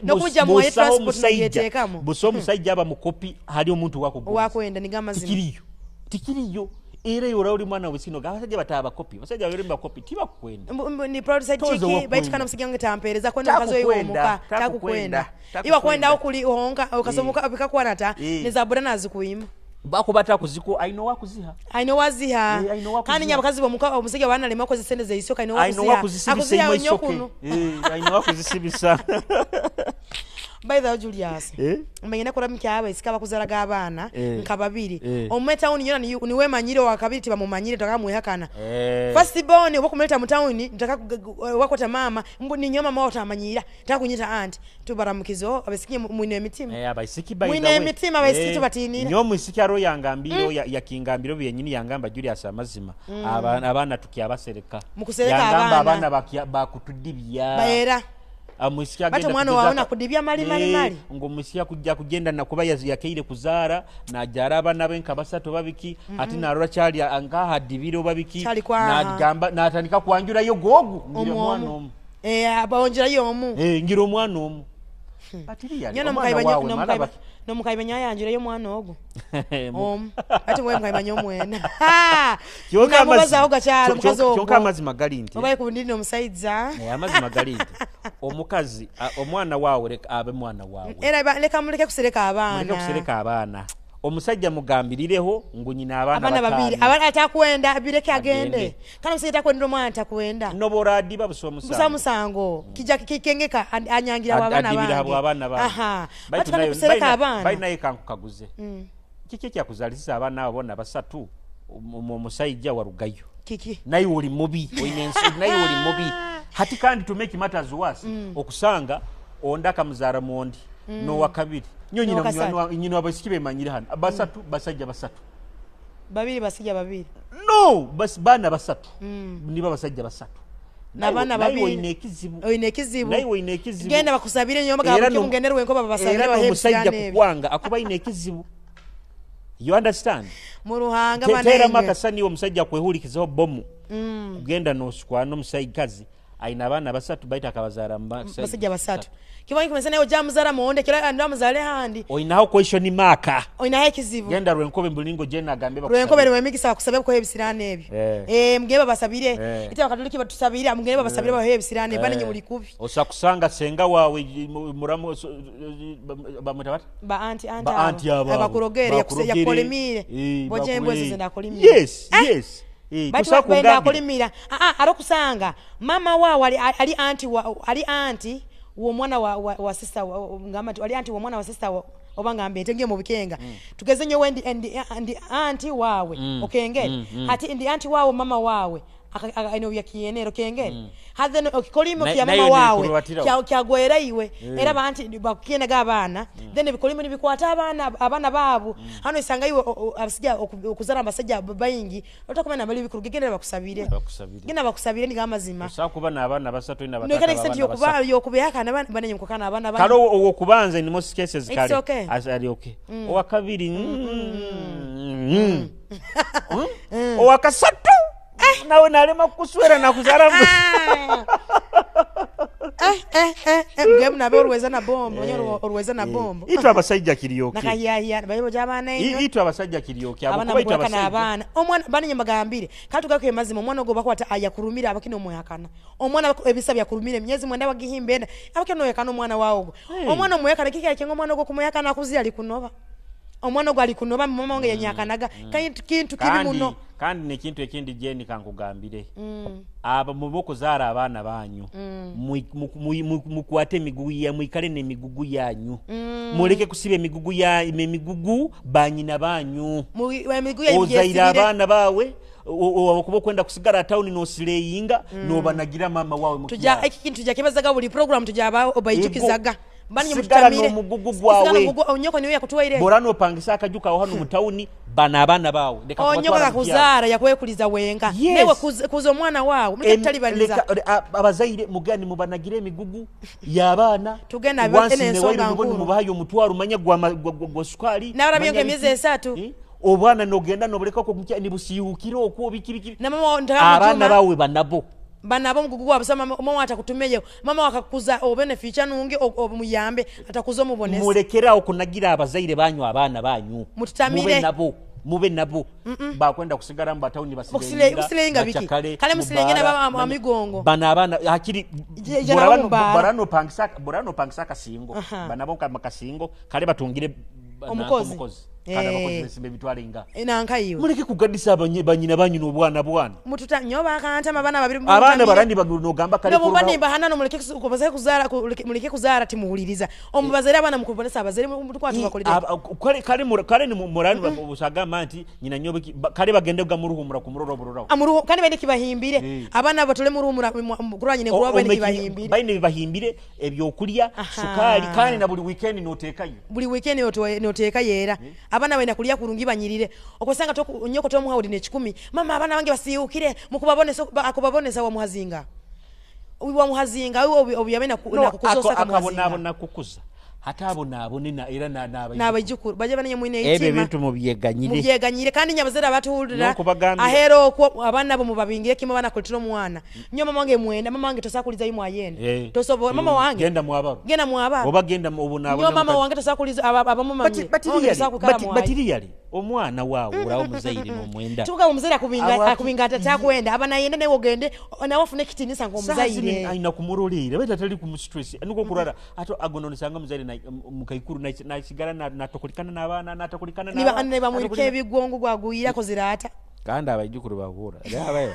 N'okujja muwaye Busawo transport omusajja- n'ogyeteekamu. busa omusajja aba mukopi hali omuntu wakuguza. Wakwenda niga amazima. Tikiriyo, tikiriyo, era yora oli mwana wesino abasajja bataba bakopi, abasajja babiri bakopi tibakukwenda. Ni proud side Tozo chiki wakwenda. baitu kana musajja wange tampereza kwenda mukazi oyo Takukwenda, omuka takukwenda, takukwenda takukwenda. iwa kwenda okuli honka okasomoka bikakwanata nezabura nazikuyima. Bakuba takuziko aina wakuziha. Aina waziha. Aina wakuziha. Kandi nya abakazi bomuka omusajja wanalema okozesa sente zeisoka aina aina wakuziha wakuzisibisa akuziha imwe nnyo isoke. kuno. Aina wakuzisibisa. By the way, Julius, Eh? manyine kuramukya abaisiki abakuzaraga abaana Eh. nka babiri. Eh. Omu tawuni yona niwe manyire, owakabiri tibamumanyire, takamwehakana. Eh. First born oba kumuleta mu tawuni, ntaka wakwata mama mbu ninyo mama watamanyira, takunyita anti tubaramukizo abaisiki mwine emitima. Eh, abaisiki, by Mwine the way. emitima, abaisiki tubatinira. Nyo omuisiki aro yangambire, yakingambire byenyini, yangamba, "Julius, amazima abaana tukyabasereka." Mukusereka Yangamba, abaana. "Abaana bakutudibya." Baera. Omuisiki Bati agenda omwana kugeza wawe nakudibya mali, mali, mali. Ng'omuisiki akujja kugenda nakuba yakeire kuzaara, najara abaana be nka basatu babiki, ate narora kyali nkahadibire oba biki. Kyali kwaha. Nagamba natandika kwanjurayo gogu ngira Omu, omwana omu. omu. Eh, bawongerayo omu. Eh, ngira omwana omu. But really, Nyo omwana waawe malaba nomukaiba nyayanjurayo omwana ogwo omu, ati mwe mukaiba omwena. Kyonka Namubazaho gakyalo mukazi kyonka ogwo. Amazima gali nti Obaye kundini omusaiza. Eh, amazima gali nti omukazi, omwana waawe leka abe mwana waawe. Era leka muleke kusereka abaana. Muleke kusereka abaana. Omusajja mugambirireho ngu nyina abaana Abaana babiri. bataano. Abaana atakwenda bireke agende. Agende. Kandi omusajja takwendera omwana, takwenda. Noboradiba busa Busa omusango. Musango kijja kikengeka anyangira abaana Adibira bange. habwa abaana bange. Aha. Baitu Bati kandi kusereka abaana. Bali naye kankukaguze, kiki ekyakuzalisisa abaana abo bonna basatu omusajja warugayo? Kiki? Naye oli mubi, oyina naye oli mubi hati. Kandi to make matters worse, okusanga ondi akamuzaara muondi n'owakabiri nyo nyina. N'owakasatu. Nyina abaisiki bemanyire hano basatu, basajja basatu. Babiri, basajja babiri. No, baana basatu, niba basajja basatu. N'abaana Naye babiri. oyina ekizibu. Oyina ekizibu. Naye oyina ekizibu. Genda bakusabire nyo. Era Magabuke mugende rwenko babasabire era bahe n'omusajja ebisirani ebyo. kukwanga akuba ayina ekizibu, you understand? Mu ruhanga. Teeramu Banenge. akasani omusajja akwehulikizaho bomu kugenda nosukwana n'omusajjakazi ayina abaana basatu, baita akabazaara mu Basajja basatu, kimanyi kumesa naye ojamuzara muwonde kira ndamuzale handi. Oyinaho question mark. Oyinaho ekizibu. Genda lwenkobe mbulingo gye nagambe. Lwenkobe lwemikisa bakusabe kukola ebisirani ebyo. Eh. Eh, mugende babasabire. Eh. Ite abakatoliki batusabire, mugende babasabire bahe ebisirani banenye muli kubi. Osa kusanga senga waawe muramu bamwita bati Ba anti, anti. Ba anti abo abo. Abakurogere. Bakurogere. Yakukolimire. Eh, boje embwa ezo zendakolimire. Yes. Eh, Bati tosobola benda kungambira. akolimira. Ah, ah, alokusanga mama waawe ali anti wa, ali anti w'omwana wa sister ngamba nti ali anti w'omwana wa sister oba ngambe nte ngiye mu bikenga. Tugeze nyo wendi ndi anti waawe okengere. Hati ndi anti waawe mama waawe ino yakiyenero kengere hathe no okikolimo kya Nayo mama waawe nekurubatirawo. Kyagwera iwe era banti bakukiyenaga abaana, then ebikolimo nibikwata abaana baabo. Hano isanga iwe abasajja okuzara abasajja bayingi otakumanya nabali bikuru, genda bakusabire. Bakusabire. Genda bakusabire niga amazima. Osobola kuba n'abaana basatu oyina Nokana batata extent abaana yokuba basatu. yokubeyakana banenye mukokana abaana Kale owokubanza in most cases It's kale okay. ali okay. Owakabiri Owakasatu nawe nalema kukuswera nakuzaala. Mgemu nabe oruweza na bombo, onye oruweza na bombo. Itwe abasajja kiryoke. Nakayaya bayibo gy'abaana enyo. Itwe abasajja kiryoke abo Abaana kuba itwe mukwekana abasajja abaana omwana banenye mbagambire kale tugako emazima omwana ogwo bakwata ayakurumira abakina omwehakana omwana ebisa byakurumira emyezi 9 bagihimba enda abakina oyekana omwana wawe ogwo. Hey. Omwana omwehakana kiki omwana ogwo kumwehakana akuzira ali kunoba omwana ogwo ali kunoba mama wange yanyakanaga kintu kibi Kandi muno. Kandi nekintu ekindi jeni kankugambire, abo muba okuzaala abaana banyu, mukwate emigugu mwikale n'emigugu yanyu, muleke kusiba emigugu ya emigugu banyina banyu. Emigugu yanyu Ozaire gyesibire. Abaana baawe okuba okwenda kusigala tawuni n'osireyinga n'obanagira maama waawe mu Tuja kyalo. eki kintu tujakibazaga buli program tujaba obayijukizaga bani. Sigala Mututamire. n'omugugu gwawe. Sigala n'omugugu, onyoko niwe yakutuwaire. Bw'ola n'opangisa akaju kawe hano mu tawuni, bano abaana baawe leka Onyoko kubatwala mu kyalo. kakuzaara yakwekuliza wenka. Yes. Newe kuza omwana waawe muleke tutalibaniza. Abazaire mugani mubanagire emigugu y'abaana. Tugenda Wansi eno ne ensonga wairu mubone nkulu. mubahayo omutwalo manya gwa sukaali. N'abalabye manya emyezi biki. 3. Eh? Obwana nogenda nobuleka okwo nibusiiwukira okwo biki biki. Na mama Abaana baawe banabo. Banabo omugugu gwabwe so mama mama atakutumeyo mama wakakuza obe ficha nungi omuyambe atakuza omubonesa. Mulekerawo kunagira abazaire banyu abaana banyu. Mututamire. Mube nabo, mube nabo bakwenda kusigala mu batawuni. Kusilenga biki? Kale musilenge nabo amigongo. Bano abaana hakiri Je nabo mu bbaala. Bora nopangisa akasingo. Aha. Banabo kama kasingo kale batungire Omukozi. Omukozi. Kandi abakozi besimba ebitwalo inga. Nankaiwe. Muleke kugadisa banyina banyu n'obwana bwana. Mututa nyo bakantama abaana babiri. Abaana barandi nogamba kale. Nobumba nimbahana nomuleke kubazaire kuzara, muleke kuzara timuhuliriza. Omubazaire abaana mukubonesa abazaire mutukwata bakolere. Kale kale ni murani busagamba nti nyina nyobe kale bagende gamuruhumura kumurora oburora. Amuruho kandi baine kibahimbire. Abaana batole muruhumura kurwanyine kuba baine kibahimbire. Baine bibahimbire ebyokulya, sukali kandi na buli weekend notekayo. Buli weekend noteka yera. Abaana baina kulya kurungi banyirire. Okusanga nyoko tomuha udi ne10. Mama abaana bange basiukire mukubabonesa akubabonesa wa muhazinga. Wa muhazinga obiyabena kukuzosa kama akabona kukuza. Hata abo nabone na era na nabayijukuru baje bananye mwine itima. Ebyo bintu mubyeganyire. Mubyeganyire kandi nyabazera batuhulira. Ahero okwo abana bo mubabingire kimwe bana kulitira omwana. Nyo mama wange mwenda, mama wange tosakuliza imwe ayenda. Tosobo mama wange. Genda mwabaro. Genda mwabaro. Oba genda obona. Nyo mama wange tosakuliza abamama. Batiriyali omwana wawe urawo muzaire no mwenda. Tuka omuzera kubinga akubinga atakwenda abana yenda nawe ogende nawe afune kitinisa ngo muzaire. Aina kumurolera beta tali ku stress nuko kurara ato agononisanga muzaire na mukaikuru na sigara na tokulikana n'abana na tokulikana na niba mwirike ebigongo gwaguyira kozirata kandi abayijukuru bahura abayo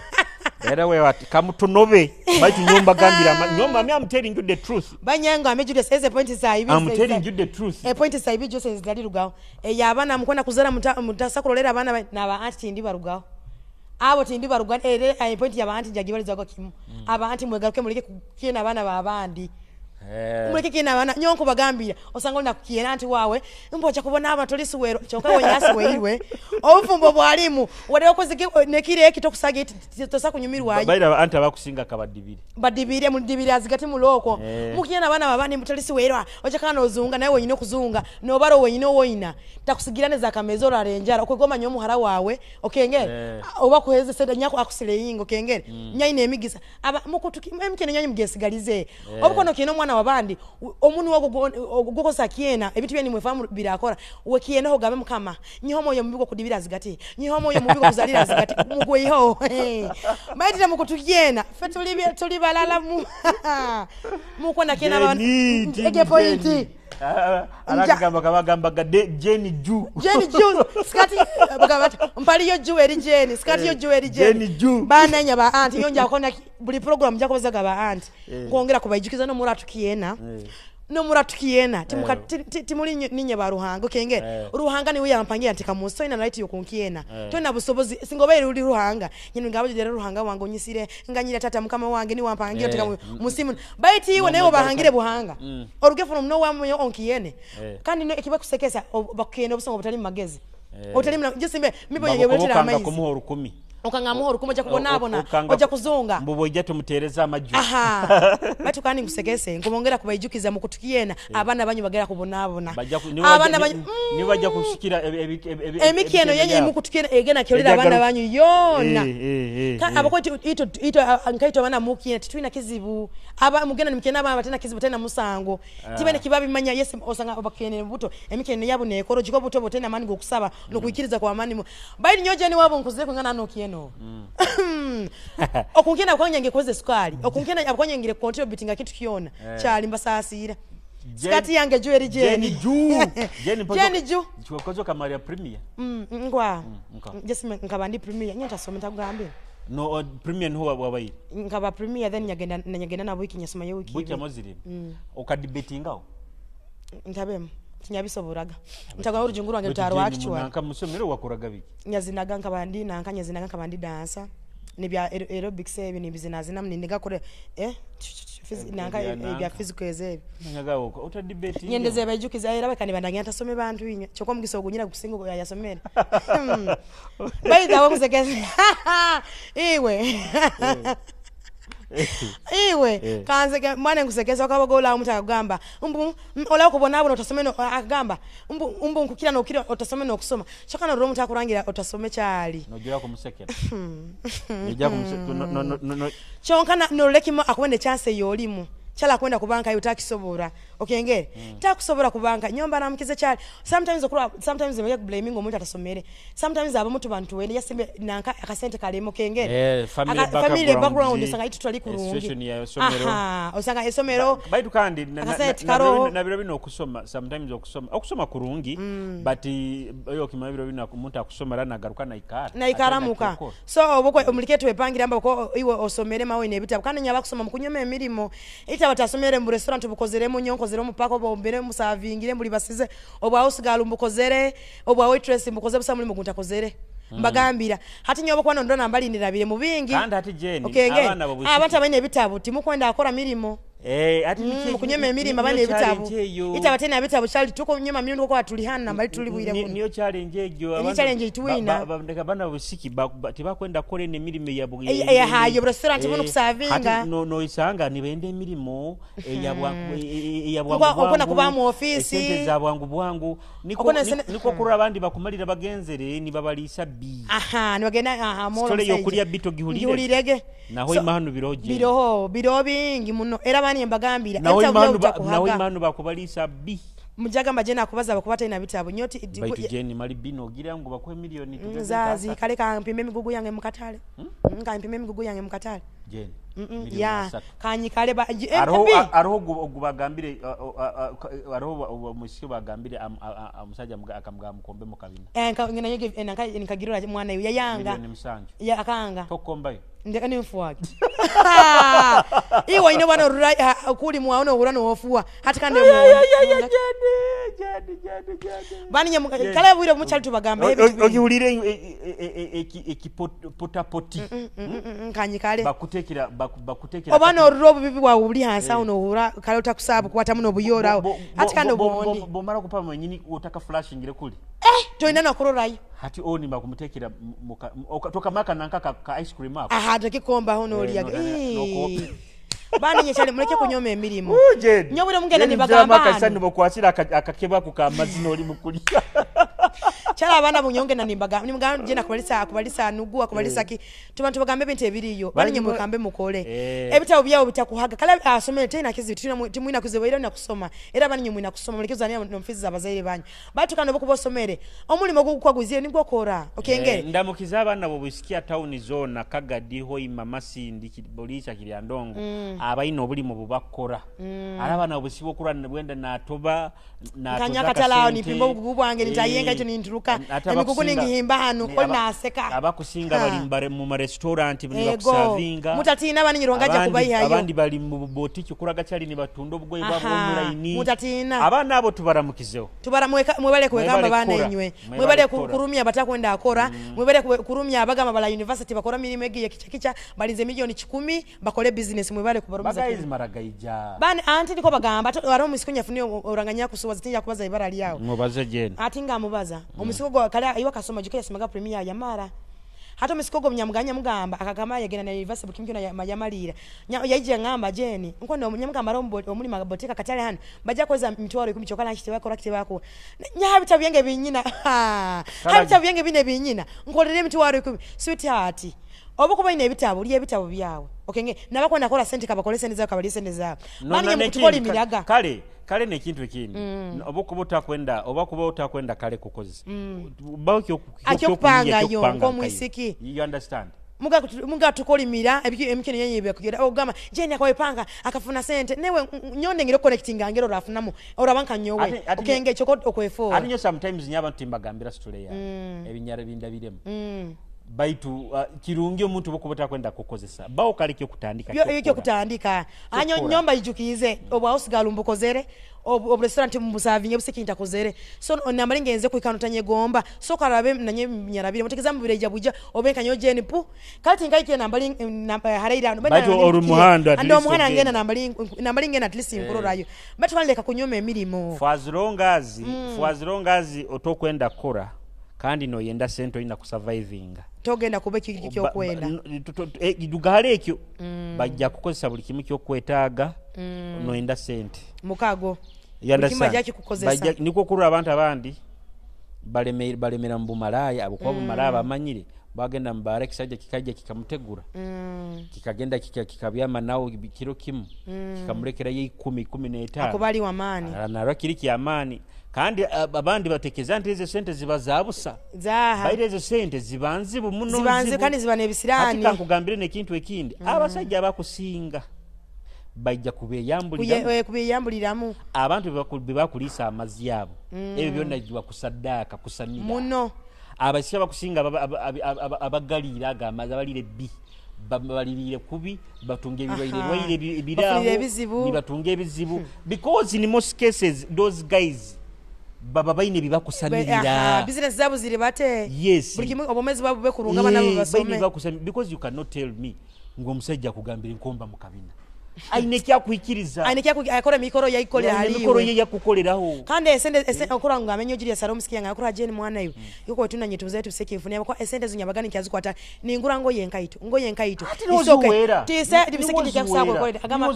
era we wati kamutunobe baitu nyomba gambira nyomba me I'm telling you the truth banyango ame Julius eze point saibi I'm telling you the truth e point saibi Jose zidali rugaho e yabana mukona kuzara mutasakulolera abana na ba anti ndi barugaho abo tindi baruga ere e point ya ba anti jagibaliza kimu aba anti mwegaruke muleke kiena abana babandi muleke kiena abana nyonko bagambira osanga olina kukiena anti wawe mbocha kubona aba tolisiwero kyonka wenyasi weirwe obufumbo bwalimu wadde okozeke nekire ekitokusage tosa kunyumirwa baira anti abakusinga kabadibire badibire mudibire azigati muloko mukiena abana babandi mutolisiwerwa ocha kana ozunga nawe wenyine okuzunga nobaro wenyine woyina takusigira neza kamezo rarenjara okwegoma nyo muhara wawe okengere oba kuheze seda nyako akusileyingo okengere nyaine emigisa aba mukutuki emkene nyanyi mugesigalize obukono kiena omwana wabandi omunu ogukosa kiena ebintu byani mwefamu birakora wekiena hogabe mukama nyiho moyo mubigo kudibira azigati nyiho moyo mubigo kuzalira azigati mugweho maitira mukutukiena fe tuli balala mu mukona kiena abantu ege point alagamba kabagamba Jenny Ju Jenny Ju skati bagamba mpaliyo Ju eri Jenny skati yo Ju eri Jenny Ju bananya ba anti yonja akona buli program jakobaza ba anti ngongera kubayijukiza no muratukiena no muratukiena timuli ninye ba ruhanga okengere ruhanga niwe yampangira nti kamuso ina right yokunkiena tona busobozi singobaire uli ruhanga nyine ngabo jere ruhanga wange onyisire nganyira tata mukama wange ni wampangira tika musimu baiti iwe nayo bahangire buhanga oruge from no wa onkiene kandi no ekiba kusekesa bakiene obusongo butali magezi otali jisimbe mibo yeweletera amaizi kumuha 10 okangamuha 10 oja kubonabona oja kuzunga mbubo ija tumutereza amaju aha batu kandi ngusekese ngomongera kubayijukiza mukutukiena abana banyu bagera kubonabona abana banyu nibaja kushikira emikieno yenye mukutukiena egena kyolera abana banyu yona abako ito ito nkaito abana mukiena titwina kizibu aba mugena nimkiena abana batena kizibu tena musango tibene kibabi manya yes osanga abakiene buto emikieno yabo nekoro jiko buto botena mani gokusaba nokuikiriza kwa amani bayi nyoje ni wabo nkuze kungana no kieno okunkena akonyange koze sukali okunkena akonyangire contributing kitu kiona kyali mbasasira skati yange ju eri Jenny Ju Jenny Ju chikozo kamaria premier ngwa just nkabandi premier nyata soma takugambe no premier nho wabayi nkaba premier then nyagenda na wiki nyasoma ye wiki wiki amazire okadebatingaho ntabem tinyabisoboraga ntagwa urujunguru wange rutaro actual nanka musomero wakoraga biki nyazinaga nkabandi nanka nyazinaga nkabandi dancer nibya aerobics ebi nibizinazina mnindiga kore nanka ebya physical ezebi nyagawo uta debate nyendeze bayijukiza era bakani bandangira ntasome bantu inya chokwa mugisa ogunyira kusinga yasomere by the way musekeze iwe iwe kanze mwana nkusekeza okabogola omuntu akagamba mbu ola kubona abo otasome no akagamba mbu nkukira no kira otasome no kusoma chokana ro omuntu akurangira otasome kyali nojira kumusekera nojira kumusekera no chonkana no lekimo akwende chance yolimu chala kwenda kubanka yutakisobora Okengere takusobola kubanga nyomba namukize kyali. Sometimes okulwa, sometimes bajja blaming omuntu atasomere. Sometimes abamu tubantu wene yasimbe nanka akasente kalemo kengere. Family family background, background osanga itu twali kurungi. Situation ya somero. Aha, osanga esomero. Baitu kandi Akasente karoho. nabiro bino okusoma, sometimes okusoma kurungi, but oyo okimanya biro bino omuntu akusoma era nagaruka naikara. Naikaramuka. Ate So obukwe omulike twepangira mba ko iwe osomere mawe nebitabo kandi nyaba kusoma mukunyoma emirimu ita batasomere mu restaurant bukozeremu nyo nkozere omupako bombere musavingire mbuli basize obwa house mbukozere, obwa waitress mbukoze, busa mulimu guntakozere. Mbagambira hati nyoba kwa ndo nambali ndirabire mu bingi. Kandi hati Jane, Okenge abaana bo busiku. Abantu abaine ebitabo timukwenda akora mirimo. Ati Mukunyoma emirimu abaine niyo ebitabo challenge eyo. Ita batena ebitabo kyali tukunyoma mirimo kwa tuli hana nambali tuli bwire buno. Niyo challenge egyo. Niyo challenge ituwina. Ndeka bana busiki tebakwenda kukola eno emirimu eya Hayo, restaurant buno kusavinga. Hati noisanga nibenda emirimu eya eya bwangu Okwa- okona bwangu, kuba mu office. esente za bwangu bwangu. Okona sente- Niko kurora abandi bakumalira bagenzere nibabalisa bi. Aha, nibagenda aha molo. Sitole Omusajja. yokulya bito gihulire. Gihulirege. Naho So, imahano biroje. Biroho bingi muno era bani mbagambira Naho ebitabo imahano byawe naho bitakuhaga. imahano bakubalisa bi. Mujagamba je nakubaza bakuba talina bitabo nyoti. Baitu Jane mali bino ogira ngu bakuhe miliyoni tugeze Nzazi nkasa. kale kampime emigugu yange mukatale. Kampime emigugu yange mukatale. Jane, miliyoni Ya asatu. kanyikale Hariho bi. Hariho ogubagambire, hariho omusiki bagambire omusajja akamugamba mukombe mu kabina. Ngena mwana yo yayanga. 7 million. Ya akanga. Tokombayo. Ndeka nimfuwake iwe ine bwana orura kuli mwaona ohura nowofuwa hati kandi bani kale bwire mukyali tubagamba ebintu bingi. Ogiwulire ekipotapoti. Kanyikale. Bakutekera oba norura obubibi bwawe buli hansi awo nohura kale otakusaba kukwatamu nobuyorawo hati kandi obundi. Bomara kupama mwenyini otaka flashingire kuli. Tolina nakurorayo. Hati oni bakumutekera tokamaka nanka ka ice cream ako. Aha, tekikombaho nolyaga. Bani nyekyali muleke kunyoma emirimu. Nyo bwire mugenda nibagamba hano. Nibakwasira akakebe ako kamazina oli mukulya. Kyala abaana bunyongenda nimbagamba nimugamba genda kubalisa akubalisa nugu akubalisa ki tuba tubagambe ebintu ebiriyo bali nye mwekambe mukole. Ebitabo byawo bitakuhaga kale asomere tena kizibu timwina kuzibu era na kusoma era bani nye mwina kusoma muleke zania nomfizi abazaire banyu batukana bokuba osomere omulimo ogugukwaguziye nigwo okora okengere. Ndamukiza abaana bo busikia tawuni zona Kagadi, Hoima, Masindi, Buliisa, Kiryandongo, abalina obulimu bubakora ari abaana busiba okurwa bwenda natoba natoza Nkanya akatale awo akasente. nipimba obugugu bwange nitayenga ekyo ninturuka Ate emigugu ningihimba hano ne koli naseka. Abakusinga bali mu marestaurant Ego. nibakusavinga. Mutatiina bani nyironga ajja kubayihayo. Abandi bali mu botiki kuraga kyali nibatunda obugoye bwabwe online. Mutatiina. Abaana abo tubaramukizeho. Tubara mwebale kuwekamba Mwebale baana kukora. enywe Mwebale mwebale kukora. kurumya abatakwenda akora mwebale kurumya abagamba bala university bakora mirimu egiye kicha kicha balinze 100,000,000 bakole business mwebale kubarumiza Bagayizi kimu. maragaija. Bani anti niko bagamba ari omusiko nyafuni oranganya kusuwa zitinja kubaza ibara lyawo. Mubaze Jane. Ati nga mubaza omusiko gwa kale iwa kasoma juka yasimaga premier yamara hata omusiko gwo munyamuganya mugamba akagamba yagenda na university buli kimu kyona yamalira yaije ngamba Jane nkono munyamugamba rombo omulima boteka katale hano bajja koza 100,000 kyokala kitebako rakitebako nya bitabo byange binyina ha bitabo byange bine binyina nkolere 100,000 sweetheart oba kuba ine ebitabo lye ebitabo byawe okenge nabako nakola sente kabakole sente zawe kabali sente zawe No, bani no, nye nekintu mukutukola emiraga. Kale nekintu ekindi oba kuba otakwenda kale kukozesa bawo Akyokupangayo, kyokupanga nk'omwisiki. nkayo. You understand? Muga tukolimira emikino yenye byakugera ogamba jeni akwepanga akafuna sente newe nyonde ngiro connecting ngero rafunamu orabanka nyowe okenge choko okwefo. Ate nyo sometimes nyaba nti mbagambira situle ya ebinyara bindabiremu baitu kirungi omuntu bokuba otakwenda kukozesa bawo kale kyokutandika byo kyokukora. ekyo kutandika anyo Kyokukora. nyomba ijukize obwa house mbukozere obu restaurant mbusavinge busikinta kozere so nambali ngenze kuikano tanyegomba so karabe nanye nyarabire mutegeza mubireja buja obenka nyo jeni pu kale tinkai kye nambali haraira no Baitu ori muhando at ando least muhanda ogenda. ngenda nambali ngenda at least nkurorayo batu baleka kunyoma emirimo. For as long as otokwenda kukora kandi noyenda sente olina kusurvivinga. Togenda kuba ekiki kyokwenda. Dugale ekyo bajja kukozesa buli kimu kyokwetaaga noyenda sente. Mukago. You understand? Buli kimu ajja kikukozesa. Nikwo okurora abantu abandi balemera mu bumalaya abo kuba bumalaya bamanyire Bagenda mubaara, ekisajja kikaija kikamutegura, kikagenda kikabyama nawe kiro kimu, kikamulekerayo 10, 15. Akuba ali wamaani. Narwa kiri kyamaani. Kandi abandi batekeza nti ezo sente ziba zabusa. Zaha. Baire ezo sente ziba nzibu muno. Ziba nzibu kandi ziba n'ebisiraani. Hati kankugambire n'ekintu ekindi, abasajja abakusinga bajja kubeyambuliramu. Kubeyambuliramu. Abantu bebakuliisa amazzi abo, ebyo byonna bakusaddaaka kusamira muno. Abasajja bakusinga abagaliira ago amazzi, abalira ebbi, baliriire kubi, batunga ebirwaire ebiraawo, nibatunga ebizibu, because in most cases those guys baba baine bibakusamirira. Business zabo ziri bate. Yes. Buli kimu obomezi babo bekurunga bana basome. Because you cannot tell me ng'omusajja akugambira enkomba mu kabina. Aine ekyakuikiriza. Aine akora emikoro yayikolera hali. Emikoro ye yakukoleraho. Kandi esente okora ngo amenyo jiri yasara omusiki yange akora jeni mwana iwe. Yuko wetuna nyetuze tuseke ifuni yako esente zunyabagani kyazikwata ningura ngo yenkaito ngo yenkaito. Isoke. Tise biseke kyakusako kolera agamba.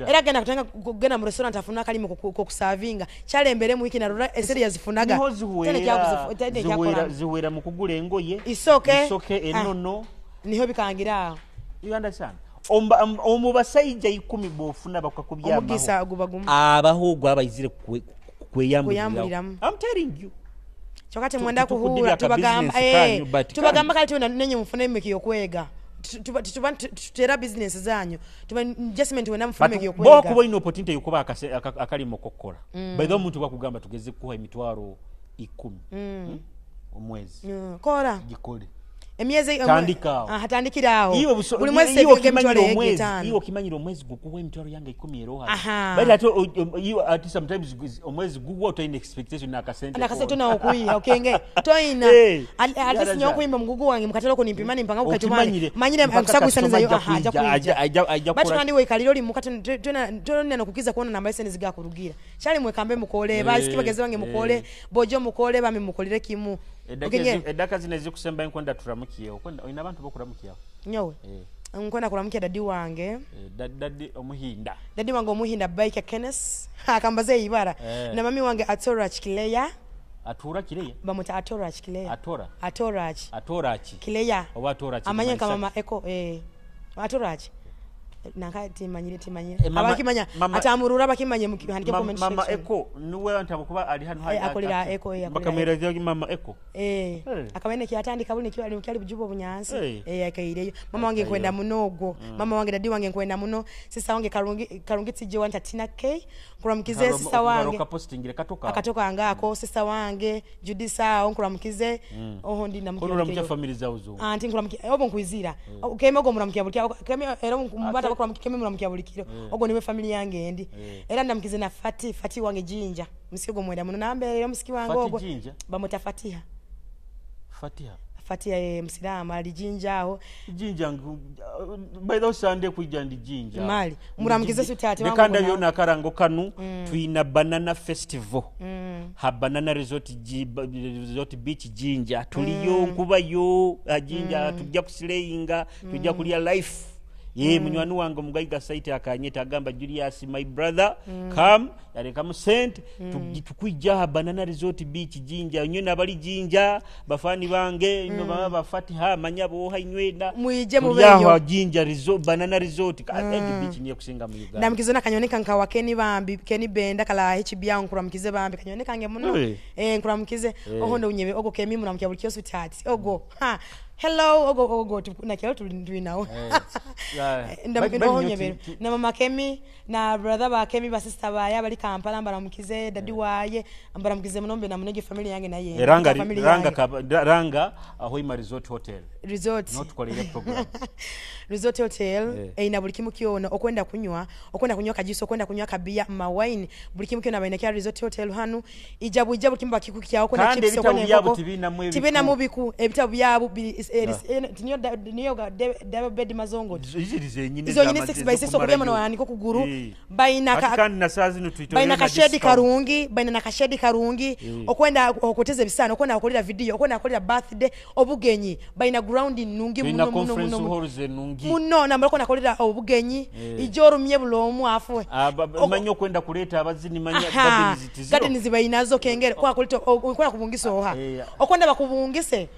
Era genda kutanga kugenda mu restaurant afuna kalimo ko kusavinga. Kyalembere mu wiki narora esente yazifunaga. Tene kyakuzifunaga. Ziwera mu kugula engoye. Isoke. Isoke enono. Niho bikangira. You understand? Omu basajja 10 bw'ofuna bakakubyamaho. Omugisa guba gumu. Abaho gwabayizire kweyambuliramu. I'm telling you. Kyokka mwenda kuhura tubagamba tubagamba kale tuna nenye mufune emiki yokwega. Tuba tutera business zanyu. Tuba adjustment wena mufune emiki yokwega. Bo kuba ino opportunity yokuba akalimo kokola. By the way omuntu bakugamba tugeze kuha emitwaro 10. Omwezi. Kora. Gikole. Emyezi tandika. Tandikirawo. Buli mwezi iwe okimanyira omwezi gukuwa emitwaro yange 10 eroha. But ate you at sometimes omwezi guwa otoyina expectation nakasente. Nakasente na okuyiha okenge. Toyina. At least nyo okuyimba mugugu wange mukatalo ko nimpimani mpanga ukatumani. Manyire nkusagwisaniza yo aja kuja. But kandi we kaliro li mukate tona nokukiza kuona namba esente zigakurugira. Chali mwekambe mukole, basiki bageze wange mukole, bojo mukole bami mukolere kimu. Edaka zino ezikusemba nkwenda turamukiye. Okwenda oyina abantu bokuramukiya. Nyowe. Nkwenda kuramukiya dadi wange. Dadi omuhinda. Dadi wange omuhinda Baika Kenneth. Akambaze ibara. Na mami wange Atora Kileya. Atura Kileya. Bamuta Atora Kileya. Atora. Atora. Atora ki? Kileya. Oba Atora ki? Amanye kama mama Eko Atora ki? Nanka timanyire abakimanya atamurura abakimanye muhandike comment section. Mama Eko niwe antabo kuba ali hano hari akolera Eko bakamera mama Eko akabene kyatandika buli kyali kyali bujubo bunyansi akaireyo mama wange nkwenda munogo mama wange dadi wange nkwenda muno sisa wange karungi tije wanta Tina K nkuramukize sisa wange kapostingire katoka akatoka ngako sisa wange Judisa nkuramukize oho ndi namukira family zauzo anti nkuramukize obo nkuizira keme ogo muramukiya buli keme era mbata keme muramukiya buli kiro ogo niwe family yange endi era ndamukize na Fati wange Jinja musiki go mwenda muno nambe musiki wange ogo bamuta Fatiha Fatiha msirama ali Jinja aho Jinja by the Sunday kujja ndi Jinja mali muramukize sutati wange ndekanda yona akarango kanu tuina banana festival ha banana resort resort beach Jinja tuliyo nkubayo Jinja tujja kusileyinga tujja kulya life. Ye munywani wange omugaiga site akanyeta agamba Julius my brother come yareka sent tukwijja banana resort beach Jinja nywe nabali Jinja bafani bange ino baba bafatiha manya boha inywenda muije mubeyo Jinja resort banana resort ka beach niye kusinga mu Uganda ndamkizo na kanyoneka nkawa Kenny bambi Kenny Benda kala HB nkuramukize bambi kanyoneka nge muno nkuramukize ohondo unyebe ogo kemi muramukya buli kyosu tati ogo ha hello ogo ogo na kyalo tulinawo ndamkindo na mama Kemi na brother ba Kemi ba sister ba ya bali Kampala mbaramukize dadi waye mbaramukize munombe na munege family yange naye ranga ranga ranga Hoima Resort Hotel resort not kolera program resort hotel ina buli kimu kyona okwenda kunywa kajuice okwenda kunywa kabia ma wine buli kimu kyona baina kya resort hotel hanu ijabu buli kimu bakikukya okwenda chips okwenda ebitabu tibina mubiku ebitabu byabu niyo bed mazongo izo nyine 6 by 6 okubyama no yaniko kuguru baina ka baina kashedi karungi baina na kashedi karungi okwenda okuteza ebisano okwenda okolera video okwenda okolera birthday obugenyi baina ground nungi muno muno muno muno nambako nakolera obugenyi ijorumye bulomu afwe manyo kwenda kuleta abazini manya gardens tiziro gardens bainazo kengere kwa kuleta okwenda kubungisa oha okwenda bakubungise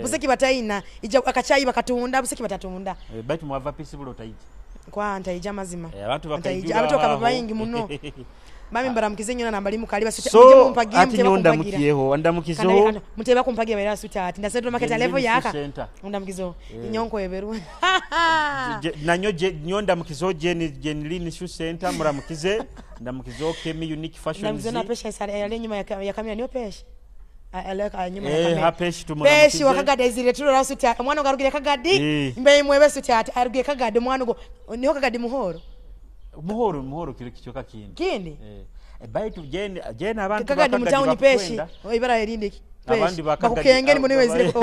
Buseki bataina ija akachayi bakatunda, buseki batatunda. Baitu mwava peace otaija. Kwa ntaija mazima. Abantu Ntaija, bakaijura abantu aho. bakaba bayingi muno. Bami mbaramukize nyona nambali mukali basuta. So Mumpagie, ati muteba nyo kumpagira. ndamukiyeho, ndamukizeho. Muteba kumpagira baira suta ati ndasendro market Jenny level Lynn yaka. Center. Ndamukizeho. Inyonko eberu. Nanyo nyo ndamukizeho Jenny Lynn Shoe Center muramukize. Ndamukizeho Kemi Unique Fashions. Ndamukizeho na pesha isare yale nyuma ya kamera niyo pesha. Aleka nyuma ya kamera. Ha peshi tumuramukize. Peshi wakagadi izire tulora suta. Omwana ogarugire kagadi. Mbe imwebe suta ati arugiye kagadi omwana go niho kagadi muhoro. Muhoro, muhoro kiri kichoka kindi. Kindi? Baitu Jane abantu Kagadi bakagadi mutauni peshi. bakwenda. Ibara erinde ki? Peshi. Abandi bakagadi Bakukengeni mbone wezire ko.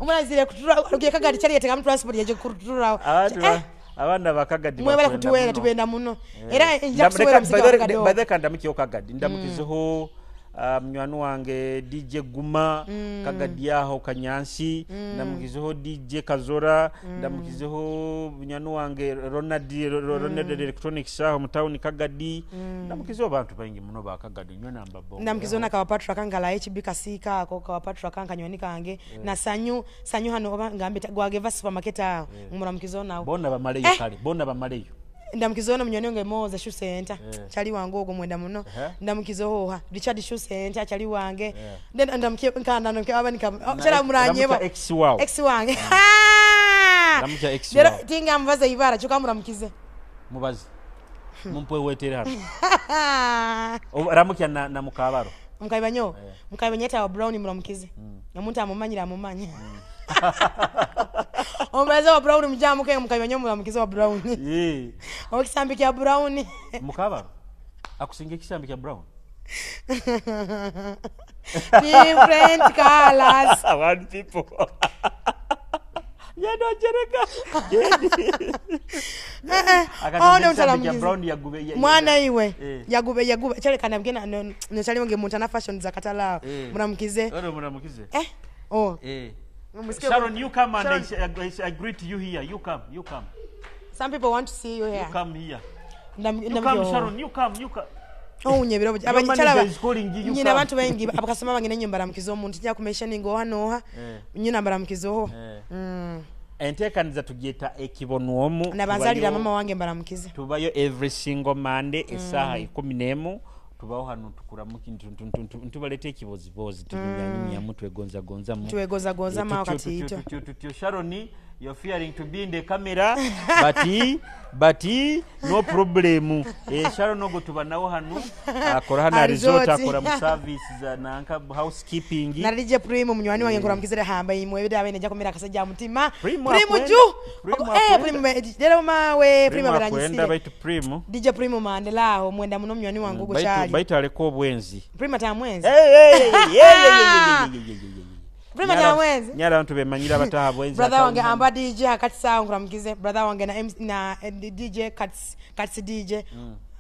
Omwana zire kutura arugiye kagadi chali yeteka transport yaje kutura. Abantu abana bakagadi Mwebala bakwenda kutuwera muno. tubenda muno. Era nja kusuwera muziki wa kagadi. By the kanda mukyo kagadi ndamukizeho munywani wange DJ Guma kagadi aho Kanyansi, ndamukizeho DJ Kazora, ndamukizeho munywani wange Ronald Electronics aho mu town Kagadi, ndamukizeho abantu baingi muno ba Kagadi nyo namba bongo. Ndamukizeho na Kawapatra kangala HB kasika ako Kawapatra kanka nywani kange na sanyu sanyu hano oba ngambe gwageva supermarket aho muramukizeho nawe. Bona bamaleyo kale, bona bamaleyo. Ndamukizeho na munywani wange Moze Shoe Center. Chali wange ogwo mwenda muno. Ndamukizeho ha Richard Shoe Center chali wange. Then ndamukiye nkanda ndamukiye abanika. Chala muranyeba. Ndamukiye ex wawe. Ex wange. Ndamukiye ex Rero wawe. tinga mubaze ibara chuka muramukize. Mubaze. Mumpwe wetere hano. Ramukiya na mukabaro. Mukaibanyo. Mukaibanyeta wa Brown muramukize. Omuntu amumanyira amumanya. Ombaze wa Brown mjamuke mukaibanyo muramukize wa Brown. Okisambi kya Brown. Mukabaro. Akusinga ekisambi kya Brown. Different colors. One people. Yado jereka. Oh, no, Akasema kya mutalamukize. Brown yagube Mwana iwe. Yagube yagube. Chale kana mgena no chale wange Montana Fashion za katala. Muramukize. Oro muramukize. Oh. Sharon, you come and Sharon. I greet you here. You come, you come. Some people want to see you here. You come here. You come, Sharon, you come, you come. Oh, nyebiro Your manager is calling you, you Nyina come. abantu bengi abakasoma bange nenyo mbaramukizo omuntu nja kumesha ngo hano ha. Nyina mbaramukizo. Enteekaniza tugyeta ekibonwomu. Nabanzalira mama wange mbaramukize. Tubayo every single Monday esaha 11 tubaho hano tukuramuki ntubalete ekibozibozi tunyanyumyamu twegonzagonza mu. Twegonzagonza mawo kati ito. Tutyo Sharon, you're fearing to be in the camera, but no problem. Sharon ogo tuba nawo hano akora hano resort, akora mu service za nanka housekeeping. Na DJ Primo munywani wange nkora mukizere hamba imwe bida abene nja kumera akasajja mutima. Primo Primo ju. akwenda. Primo lero mawe Primo Primo akwenda baranyisire. baitu Primo. DJ Primo Mandela aho mwenda muno munywani wange ogo chali. Baitu aleko obwenzi. Primo tamwenzi. Prima tamwenzi. Nyara abantu bemanyira abataha bwenzi. Brother wange amba DJ akati sawa nkuramukize. Brother wange na MC na DJ Kats DJ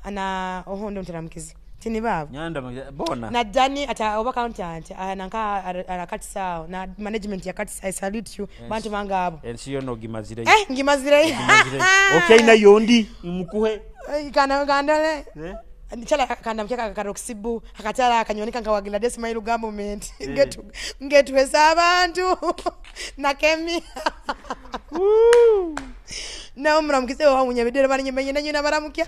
ana ohondo nteramukize. Tini babo. Nyanda bona. Na Dani ata oba accountant ananka akati sawa na management ya Kats, I salute you. Bantu banga abo. Ensi yo no gimazire. Ngimazire. Okay na yondi imukuhe. Kana kandale. Chala kanda mchaka karoksibu akatala akanywanika nkawagila desi my government ngetu ngetuweza abantu na kemi. Na muramukize wa munyabidere bari nyemenye nanyo nabaramukia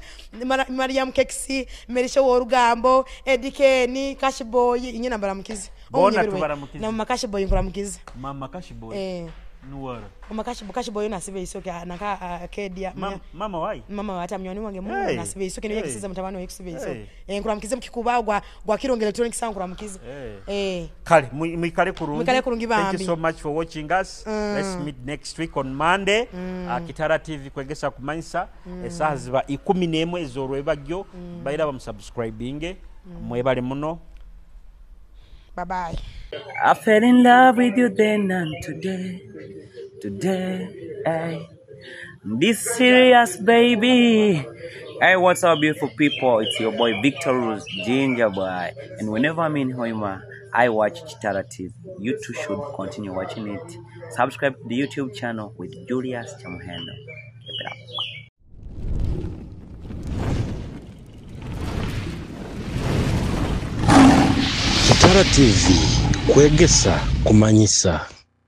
Mariam Keksi Merisho Worugambo Edikeni Cash Boy inye nabaramukize. Bona tubaramukize. Na mama Cash Boy nkuramukize. Mama Cash Boy. Nuwara. Mama Cash Boy nasibe isoke naka kedia. Mama wai. Mama wata mnyoni wange mu nasibe isoke niyo kisiza mutabano yekusibe isoke. Nkuramukize mukikuba gwa Kirongo Electronics sound nkuramukize. Kale mwikale kurungi. Mwikale kurungi bambi. Thank you so much for watching us. Let's meet next week on Monday. Kitara TV kwegesa kumanyisa esaha ziba 11 ez'olwebagyo. Baira bamusubscribinge. Mwebale muno. Bye bye. I fell in love with you then and today, today, hey. This serious baby. Hey, what's up, beautiful people? It's your boy Victor Rose, Ginger Boy. And whenever I'm in Hoima, I watch Kitara TV. You too should continue watching it. Subscribe to the YouTube channel with Julius Kyomuhendo. Keep it up. Kitara TV, kwegesa, kumanyisa.